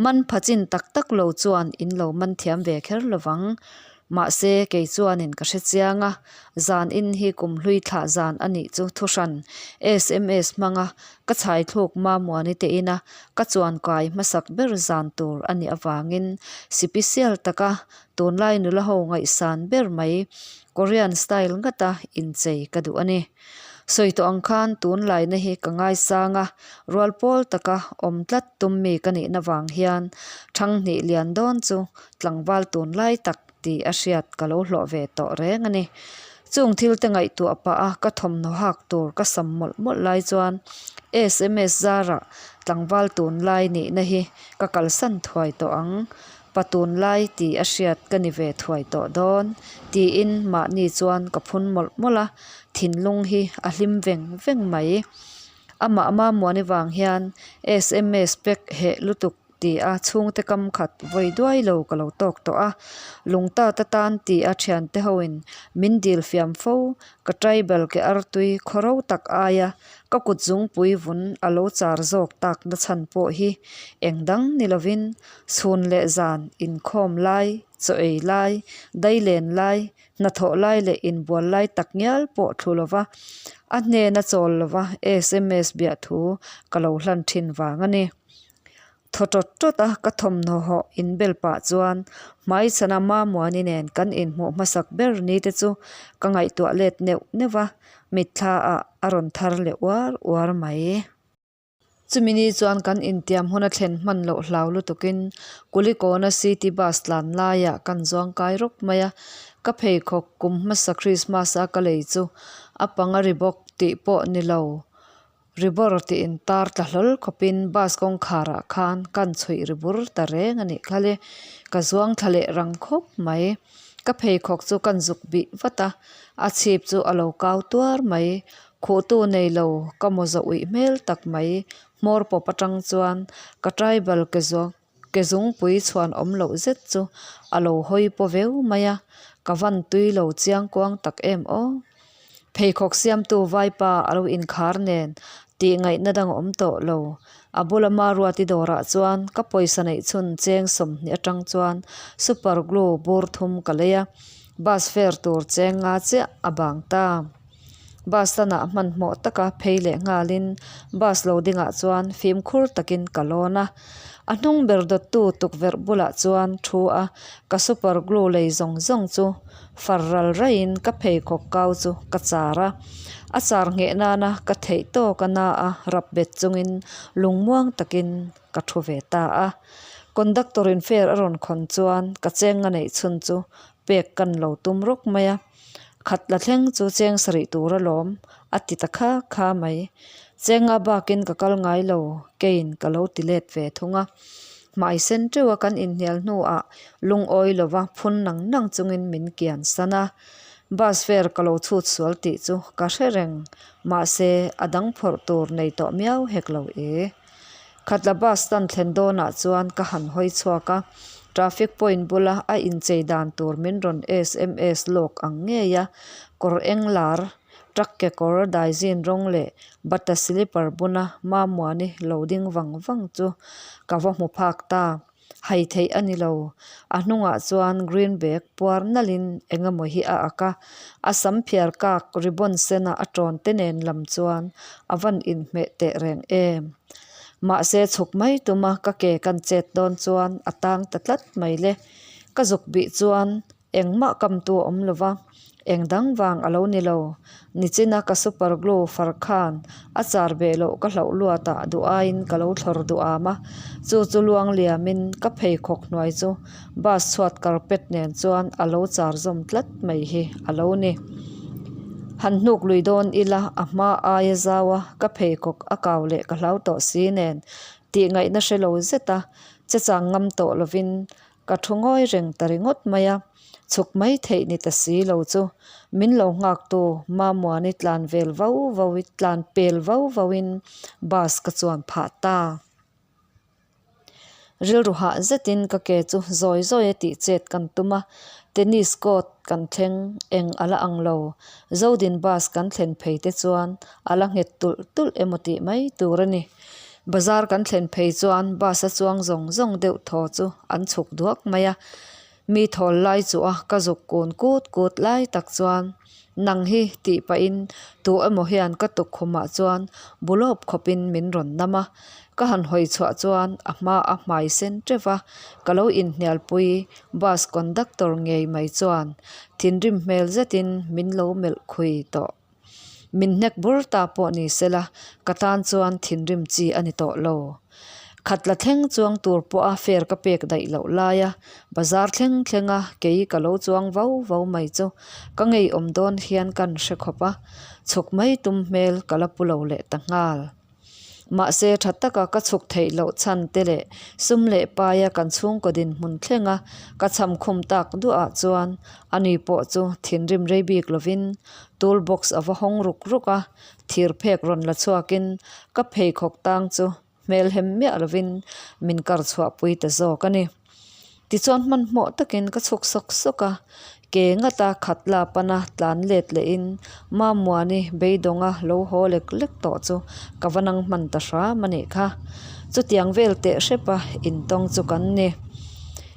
man pha chin tak tak lo chuan in lo man thiam ve kher lo vang. Mahse, kei chuanin ka hre chiang a, zan in hi kumhlui thlah zan a nih chu thuhran sms hmanga Ka chhaithluk Mamuani te ina ka chuankai hmasak ber zan tur a nih avangin sipisial taka tunlai nula ho ngaihsan ber mai Korean style ngata inchei ka duh a ni. Sawi tawh ang khan tunlaina hi ka ngaisang a, rual pawl taka awm tlat tum mi ka nihna vang hian Thanghnih lian dawn chu tlangval tunlai tak tih a hriat ka lo hlawh ve tawh reng a ni. Chung thil te ngaihtuah pah a ka thawmhnaw hak tur ka sam mawlh mawlh lai chuan sms zarah tlangval tunlai nihna hi ka kalsan thuai tawh ang, pa tunlai tih a hriat ka ni ve thuai tawh dawn tiin mahni chuan ka phun mawlh mawlh a, thinlung hi a hlim veng veng mai. Amah Mamuani vang hian sms pack heh lutuk ti a chhungte kam khat vawi duai lo ka lo tawk tawh a, lungtat atan ti a thiante hoin min dil fiam fo, ka tribal ke artui khawro tak aia ka kut zungpui vun a lo char zawk tak na chhan pawh hi eng dang ni lovin chhun leh zan inkhawm lai, chaw ei lai, dailen lai, hnathawh lai leh inbual lai tak ngial pawh thlu lova a hnena chawl lova sms biahthu ka lo hlan thin vang a ni. Thaw tawt tawt a ka thawmhnaw hawh inbel pah chuan hmaichhana Mamuani nen kan inhmuh hmasak ber ni te chu ka ngaihtuah let neuh neuh a, mitthla ah a rawn thar leh uar uar mai. Chumi ni chuan kan intiam hun a thlen hman loh hlau lutukin Kulikawna city bus tlan laiah kan zuang kai rawk mai a, ka pheikhawk kum hmasa Christmas a ka lei chu a panga ri bawk tih pawh ni lo. Ribawr tih in tar tla hlawl khawpin bus kawngkhar ah khan kan chhuih ri bur ta reng a nih kha le. Ka zuang thla leh rang khawp mai. Ka pheikhawk chu kan zuk bih vat a, a chhip chu a lo kau tuar mai. Khuhtu nei lo ka mawza uih hmel tak mai. Hmawr pawp atang chuan ka tribal ke zuang ke zungpui chhuan awm loh zet chu a lo hawi paw veu mai a, ka van tui lo chiang kuang tak em aw. Pheikhawk siamtu vaipa a lo inkhar nen tih ngaihna dang a awm tawh lo. A bula Maruati dawrah chuan ka pawisa neih chhun cheng 20 atang chuan super glue bur thum ka lei a, bus fare tur cheng nga chiah a bang ta. Bus stand ah hmanhmawh taka phei leh nghalin bus lo dingah chuan fimkhur takin ka lawn a. A hnung ber dawttu tukverh bulah chuan thu a, ka super glue lei zawng zawng chu far ral raihin ka pheikhawk kau chu ka char a. A char ngheh nana ka theih tawk a na a rap bet chungin lungmuang takin ka thu ve ta a. Conductor in fare a rawn khawn chuan ka cheng a neih chhun chu pek kan lo tum rawk mai a. Khat la thleng chu cheng sarih tur alawm a ti ta kha kha mai. Chenga bakin ka kal ngai lo keiin ka lo ti let ve thung a. Hmai sen teuha kan inhnial hnuah lungawi lova phun nang nang chungin min kian san a. Bus fare ka lo chhut sual tih chu ka hre reng mahse a dang phawrh tur nei tawh miau hek lo e. Khatla bus stand thlen dawnah chuan ka han hawi chhuak a, traffic point bula a inchei dan tur min rawn sms lawk ang ngei a, kawr eng lar, truck kekawr daizin rawng leh bata slipper buna Mamuani lo ding vang vang chu ka va hmu phak ta. Hai theih a ni lo. A hnungah chuan green bag puar nalhin eng emaw hi a ak a, a sam phiar kak ribbon sena a tawn te nen lam chuan a van inhmeh teh reng em. Mahse chhuk mai tuma ka ke kan chet dawn chuan a tang ta tlat mai le. Ka zuk bih chuan Engmah kamtu a awm lova, eng dang vang a lo ni lo. Nichina ka super glue far khan a char beh loh ka hlauh luatah duh aiin ka lo thlawr duh am a, chu chu luang liamin ka pheikhawk hnuai chu bus chhuat carpet nen chuan a lo char zawm tlat mai hi a lo ni. Han hnuk lui dawn ila a hma aia zau a, ka pheikhawk a kau leh ka hlau tawh si nen tih ngaihna hre lo zet a, che chang ngam tawh lovin Ka thu ngawi reng ta ringawt mai a, chhuk mai theih ni ta si lo chu min lo nghaktu Mamuani tlan vel vau vau tlan pel vau vauin bus ka chuan phah ta. Rilru hah zetin ka ke chu zawi zawi a tih chet kan tum a, tennis court kan thleng eng a la ang lo. Zodin bus kan thlen phei te chuan a la nghet tulh tulh emaw tih mai tur a ni. Bazar kan thlen phei chuan bus a chuang zawng zawng deuh thaw chu an chhuk duak mai a, mi thawl lai chu a ka zuk kun kut kut lai tak chuan nang hi tih pahin tu emaw hian ka tukkhumah chuan bulawp khawpin min rawn nam a, ka han hawi chhuah chuan a hma a hmai sen teuh va, ka lo inhnialpui bus conductor ngei mai chuan thinrim hmel zetin min lo melh khui tawh. Min hnek bur ta pawh ni sela, ka tan chuan thinrim chi a ni tawh lo. Khatla thleng chuang tur pawha fare ka pek daih loh laia bazar thleng thlenga kei ka lo chuang vau vau mai chu ka ngeiawm dawn hian kan hre khawp a, chhuk mai tum hmel ka la pu lo leh ta nghal. Mahse, tha taka ka chhuk theih loh chhan te leh sum leh paia kan chhungkaw dinhmun thlenga ka cham khum tak duahah chuan ani pawh chu thinrim rei bik lovin tool box a va hawng ruk ruk a, thir phek rawn la chhuakin ka pheikhawk tang chu hmelhem miah lovin min kar chhuahpui ta zawk a ni. Tichuan hmanhmawh takin ka chhuk sawk sawk a, ke ngata khat la pana tlan let lehin Mamuani beidawnga lo haw lek lek tawh chu ka va nang hman ta hram a nih kha. Chutiang vel teh hrepa intawng chu kan ni.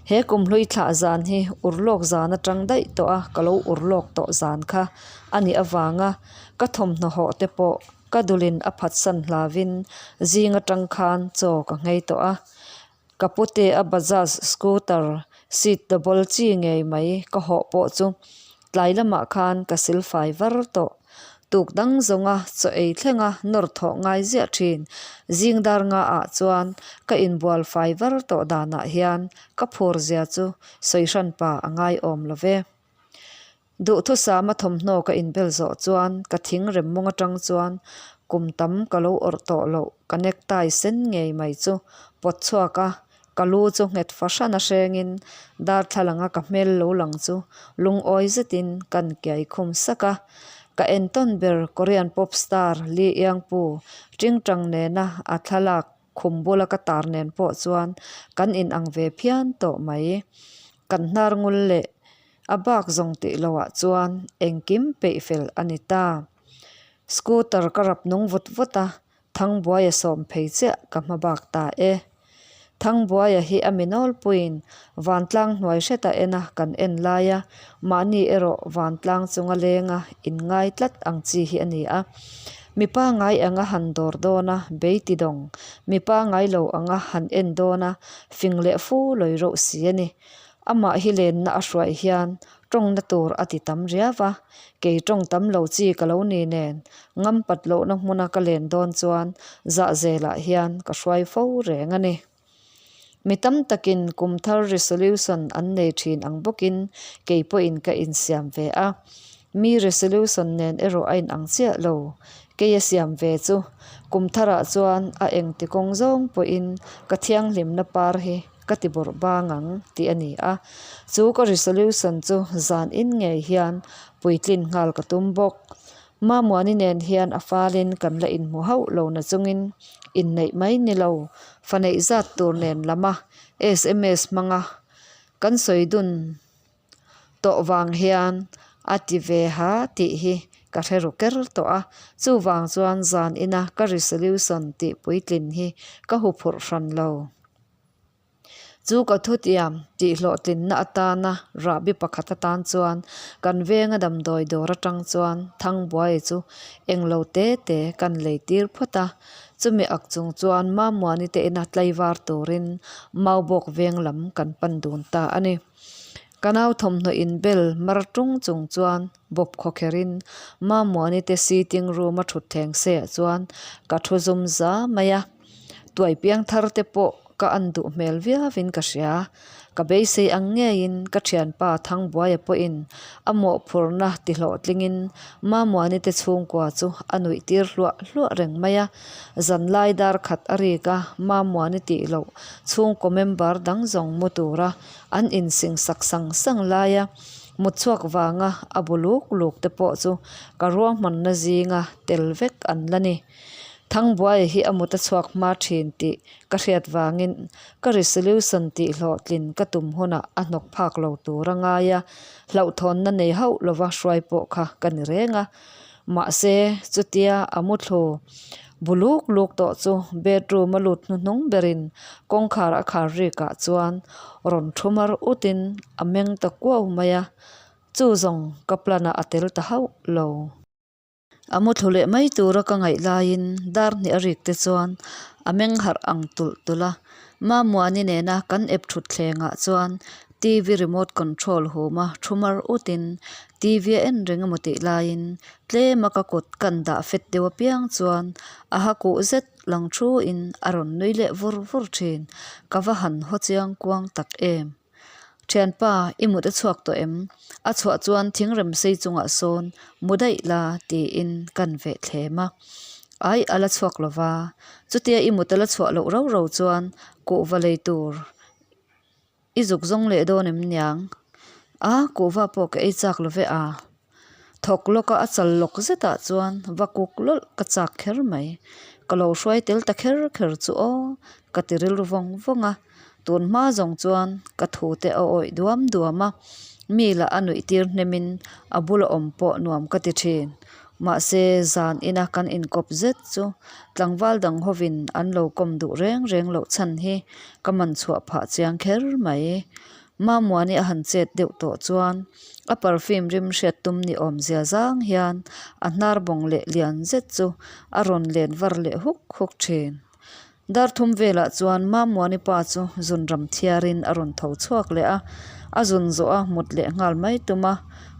He kumhlui thlah zan hi urlawk zan atang daih tawh a, ka lo urlawk tawh zan kha a nih avanga ka thawmhnaw hawh te pawh ka dulin a phatsan hlavin zing atang khan chaw ka nghei tawh a. Ka pute a Bajaj scooter seat double chi ngei mai ka hawh pawh chu tlai lamah khan ka silfai var tawh. Tuk dang zawnga chaw ei thlenga nawr thawh ngai ziah thin. Zing dar nga ah chuan ka inbual fai var tawh danah hian ka phur zia chu sawi hranpa a ngaiawm lo ve. Duhthusama thawmhnaw ka inbel zawh chuan ka thing rem mawng atang chuan kum tam ka lo awrh tawh loh ka necktie sen ngei mai chu pawt chhuak a, ka lu chu nghet fahran a hrengin darthlalanga ka hmel lo lang chu lungawi zetin kan kiai khum sak a. Ka entawn ber Korean pop star Lee Iangpu tingtang nena a thlalak khum bula ka tar nen pawh chuan kan inang ve phian tawh mai. Kan hnar ngul leh A bak zawng tih loh ah chuan engkim peih fel a ni ta. Scooter ka rap nung vut vut a, Thangbuai a sawm phei chiah ka hma bak ta e. Thangbuaia hi a mi nawlpuiin vantlang hnuai hreta ena kan en laia mahni erawh vantlang chunga lenga inngai tlat ang chi hi a ni a. Mi pangngai anga han dawr dawna bei ti dawng, mi pangngai lo anga han en dawna fing leh fu lawi reuh si a ni. Amah hi lenna a hruai hian tawngna tur a ti tam riau a, kei tawng tam lo chi ka lo ni nen ngam pat lohna hmuna ka len dawn chuan zahzelah hian ka hruai fo reng a ni. Mi tam takin kum thar resolution an nei thin ang bawkin kei pawhin ka insiam ve a, mi resolution nen erawh a inang chiah lo. Kei a siam ve chu kum tharah chuan a engti kawng zawng pawhin ka thianghlimna par hi ka ti bawrh bang ang tih a ni a, chu ka resolution chu zan in ngei hian puitlin nghal ka tum bawk. Mamuani nen hian a falin kan la inhmu hauh lo na chungin inneih mai ni lo, fa neih zat tur nen lama sms hmanga kan sawi dun tawh vang hian a ti ve ha tih hi ka hre ru ker tawh a, chuvang chuan zan ina ka resolution tih puitlin hi ka huphurh hran lo. Chu ka thutiam tih hlawhtlinna atana rahbi pakhat atan chuan kan venga damdawi dawr atang chuan Thangbuaia chu englo te te kan lei tir phawt a, chumi ak chung chuan Mamuani te ina tlaivar turin Maubawk veng lam kan pan dun ta a ni. Ka nau thawmhnaw inbel mar tung chung chuan bawp khawkherin Mamuani te sitting room a thutthleng seiah chuan ka thu zum za mai a. Tuai piang thar te pawh ka an duh hmel viauin ka hria. Ka beisei ang ngeiin ka thianpa Thangbuaia pawhin a mawhphurhna ti hlawhtlingin Mamuani te chhungkua chu a nuih tir hluah hluah reng mai a. Zanlai dar khat a rik a, Mamuani tih loh chhungkaw member dang zawng mu tura an insing sak sang sang laia mutchhuak vanga a bu luk luk te pawh chu ka ruahmanna zinga tel vek an la ni. Thangbuaia hi a mut a chhuak hma thin tih ka hriat vangin ka resolution tih hlawhtlin ka tum hunah a hnawk phak lo tur a ngai a, hlauhthawnna nei hauh lova hruai pawh kha ka ni reng a. Mahse, chutia a muthlu bu luk luk tawh chu bedroom a lut hnuhnung berin kawngkhar a khar rikah chuan rawn thu mar utin a meng ta kuau mai a, chu zawng ka plan ah a tel ta hauh lo. A muthlu leh mai tura ka ngaih laiin dar hnih a rik te chuan a meng harh ang tulh tulh a. Mamuani nena kan ep thut thlengah chuan TV remote control huma thu mar utin TV a en reng emaw tih laiin tlema ka kut kan dah fet deuh apiang chuan a ha kuh zet lang thuin a rawn nui leh vur vur thin. Ka va han haw chiang kuang tak em. Thianpa, i mut a chhuak tawh em? A chhuah chuan thingrem sei chungah sawn mu daih la tiin kan veh thlem a. Ai, a la chhuak lo va. Chutia i mut a la chhuah loh rau rau chuan kuhva lei tur i zuk zawng leh dawn em niang? A, kuhva pawh ka ei chak lo ve a. Thawk lawka a chal lawk zetah chuan va kuk lawlh ka chak kher mai. Ka lo hruai tel ta kher kher chu aw, ka ti rilru vawng vawng a. Tun hma zawng chuan ka thu te a awih duam duam a, mi lah a nuih tir hnemin a bula awm pawh nuam ka ti thin. Mahse zan ina kan inkawp zet chu tlangval dang hovin an lo kawm duh reng reng loh chhan hi ka man chhuah phah chiang kher mai. Mamuani a han chet deuh tawh chuan a perfume rim hriat tum ni awm zia zang hian a hnar bawng leh lian zet chu a rawn len var leh huk huk thin. Dar thum velah chuan Mamuani pa chu zun ram thiarin a rawn tho chhuak leh a, a zun zawh a mut leh nghal mai tum a,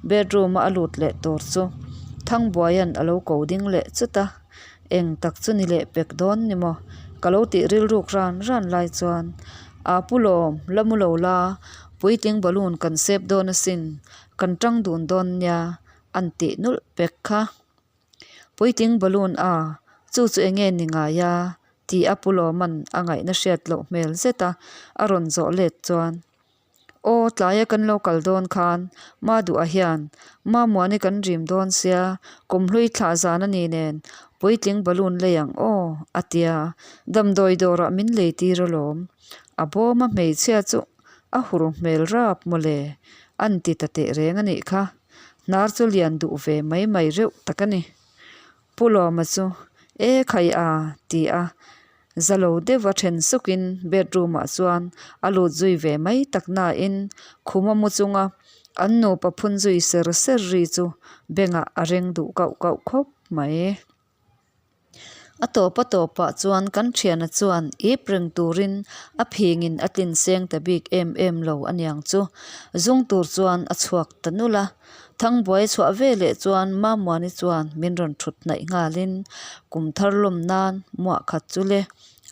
bedroom a a lut leh tur chu Thangbuaia'n a lo ko ding leh chut a. Eng tak chu ni leh pek dawn ni maw? Ka lo tih rilruk ran ran lai chuan, Aa pu lawm, la mu lo la, puitling balloon kan sep dawn asin, kan tang dun dawn nia, an tih nulh pek kha. Puitling balloon a, chu chu enge ni ngai a? tih a pu lawman a ngaihna hriat loh hmel zet a, a rawn zawh let chuan, Aw, tlaia kan lo kal dawn khan Maduha hian Mamuani kan rim dawn sia, kumhlui thlah zan a ni nen puitling balloon lei ang aw, a tia. Damdawi dawrah min lei tir alawm. A bawma hmeichhia chu a hur hmel rap mawle, an ti ta teh reng a nih kha. Hnar chu lian duh ve mai mai reuh tak a ni. Pu Lawma chu, E khai a, ti a. Za lo deuha then sukin bedroom ah chuan a lut zui ve mai tak nain khuma mu chunga an nupa phun zui ser ser ri chu bengah a reng duh kauh kauh khawp mai. A tawp a tawpah chuan kan thiana chuan ip reng turin a phingin a tlin seng ta bik em em lo aniang chu. Zung tur chuan a chhuak ta nulh a. Thangbuai chhuah ve leh chuan Mamuani chuan min rawn thut hnaih nghalin kum thar lawm nan muah khat chu le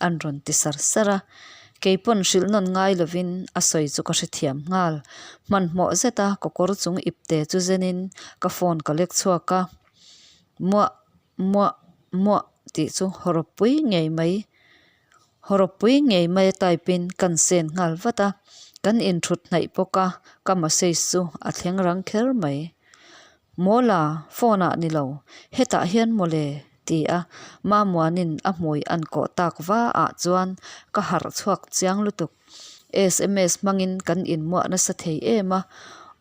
an rawn ti sar sar a. Kei pawn hrilh nawn ngai lovin a sawi chu ka hrethiam nghal. Hmanhmawh zeta kawkawr chung ipte chu zenin ka phone ka lek chhuak a. Muah muah muah tih chu hawrawppui ngei mai hawrawppui ngei mai a type in kan send nghal vat a kan inthut hnaih bawk a ka message chu a thleng rang kher mai mawla phone ah ni lo hetah hian mawle ti a Mamuanin a hmui an kawh tak va ah chuan ka harh chhuak chiang lutuk. Sms hmangin kan inmuah nasa thei em a,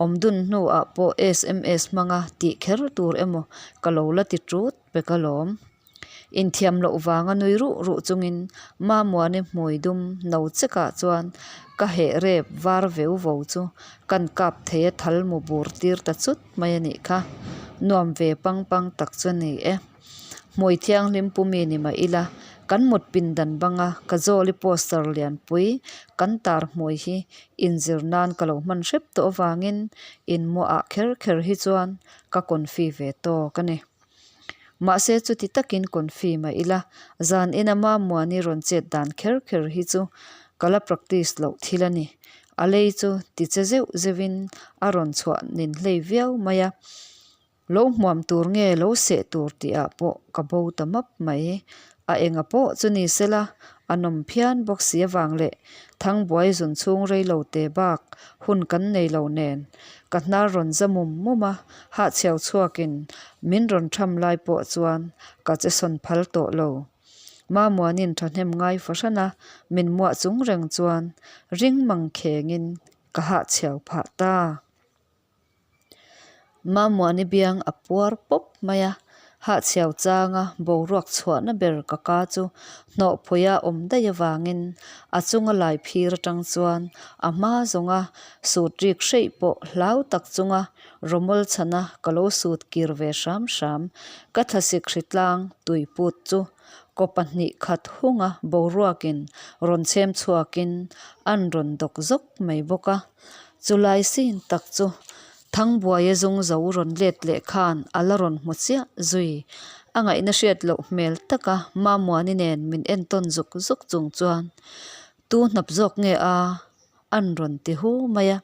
awmdun hnuah pawh sms hmanga tih kher tur emaw ka lo la ti tut pek alawm. Inthiam loh vanga nui ruh ruh chungin Mamuani hmui dum no chekah chuan ka heh rep var veu vo chu kan kap thei a thal mu bur tir ta chut mai a nih kha. Nuam ve pang pang tak chu a ni e. Hmui thianghlim pu mi ni mah ila, kan mut pindan banga ka zawli poster lianpui kan tar hmui hi inzir nan ka lo hman hrep tawh avangin inmuahah kher kher hi chuan ka confi ve tawk a ni. Mahse chuti takin confi mah ila, zan ina Mamuani rawn chet dan kher kher hi chu ka la practice loh thil a ni. A lei chu ti che zeuh zeuhin a rawn chhuah nin hlei viau mai a. Lo hmuam tur nge lo seh tur tih ah pawh ka bo ta map mai. A enga pawh chu ni sela, a nawm phian bawk si avang leh Thangbuai zun chhung rei lo te bak hun kan nei lo nen ka hnar rawn za mum mum a, hahchhiau chhuakin min rawn tham lai pawh chuan ka che sawn phal tawh lo. Mamuanin thahnem ngai fahran a, min muah chung reng chuan ring mang khengin ka hahchhiau phah ta. Mamuani biang a puar pawp mai a, hahchhiau changa boruak chhuahna ber ka ka chu hnawhphuia awm daih avangin a chunga lai phir atang chuan a hma zawnga sut rik hreih pawh hlau tak chunga rawmawl chhana ka lo sut kir ve hram hram. Ka thlasik hritlang tuiput chu kaw pahnih khat hunga boruakin rawn chhem chhuakin an rawn dawk zawk mai bawk a. Chulai sin tak chu Thangbuaia zung zo rawn let leh khan a la rawn hmu chiah zui. A ngaihna hriat loh hmel taka Mamuani nen min entawn zuk zuk chung chuan Tu hnap zawk nge a? an rawn ti hu mai a.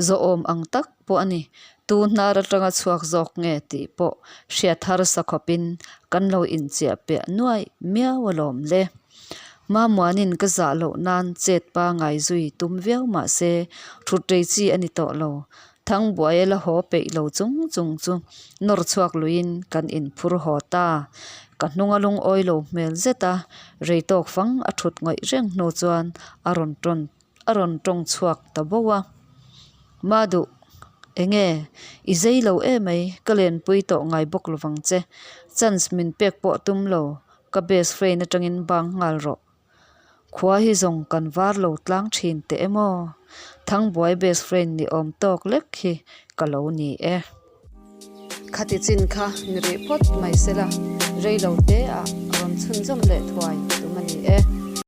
Zawhawm ang tak pawh a ni. Tu hnar atanga chhuak zawk nge tih pawh hriat harsa khawpin kan lo inchiah piah nuaih miau alawm le. Mamuanin ka zah loh nan chet pangai zui tum viau mah se thut rei chi a ni tawh lo. Thangbuaia la haw peih lo chung chung chu nawr chhuak luiin kan inphur haw ta. Ka hnunga lungawi lo hmel zet a, rei tawk fang a thut ngawih reng hnu chuan a rawn tawn a rawn tawng chhuak ta bo a. Maduh, enge i zei lo emai ka lenpui tawh ngai bawk lovang che. Chance min pek pawh tum lo. Ka best friend atangin bang nghal rawh. Khua hi zawng kan var lo tlang thin teh em aw. Thangbuai best friend ni awm tawk lek hi ka lo ni e. Khati chin kha ni rih phawt mai sela, rei lo te ah rawn chhunzawm leh thuai tum a ni e.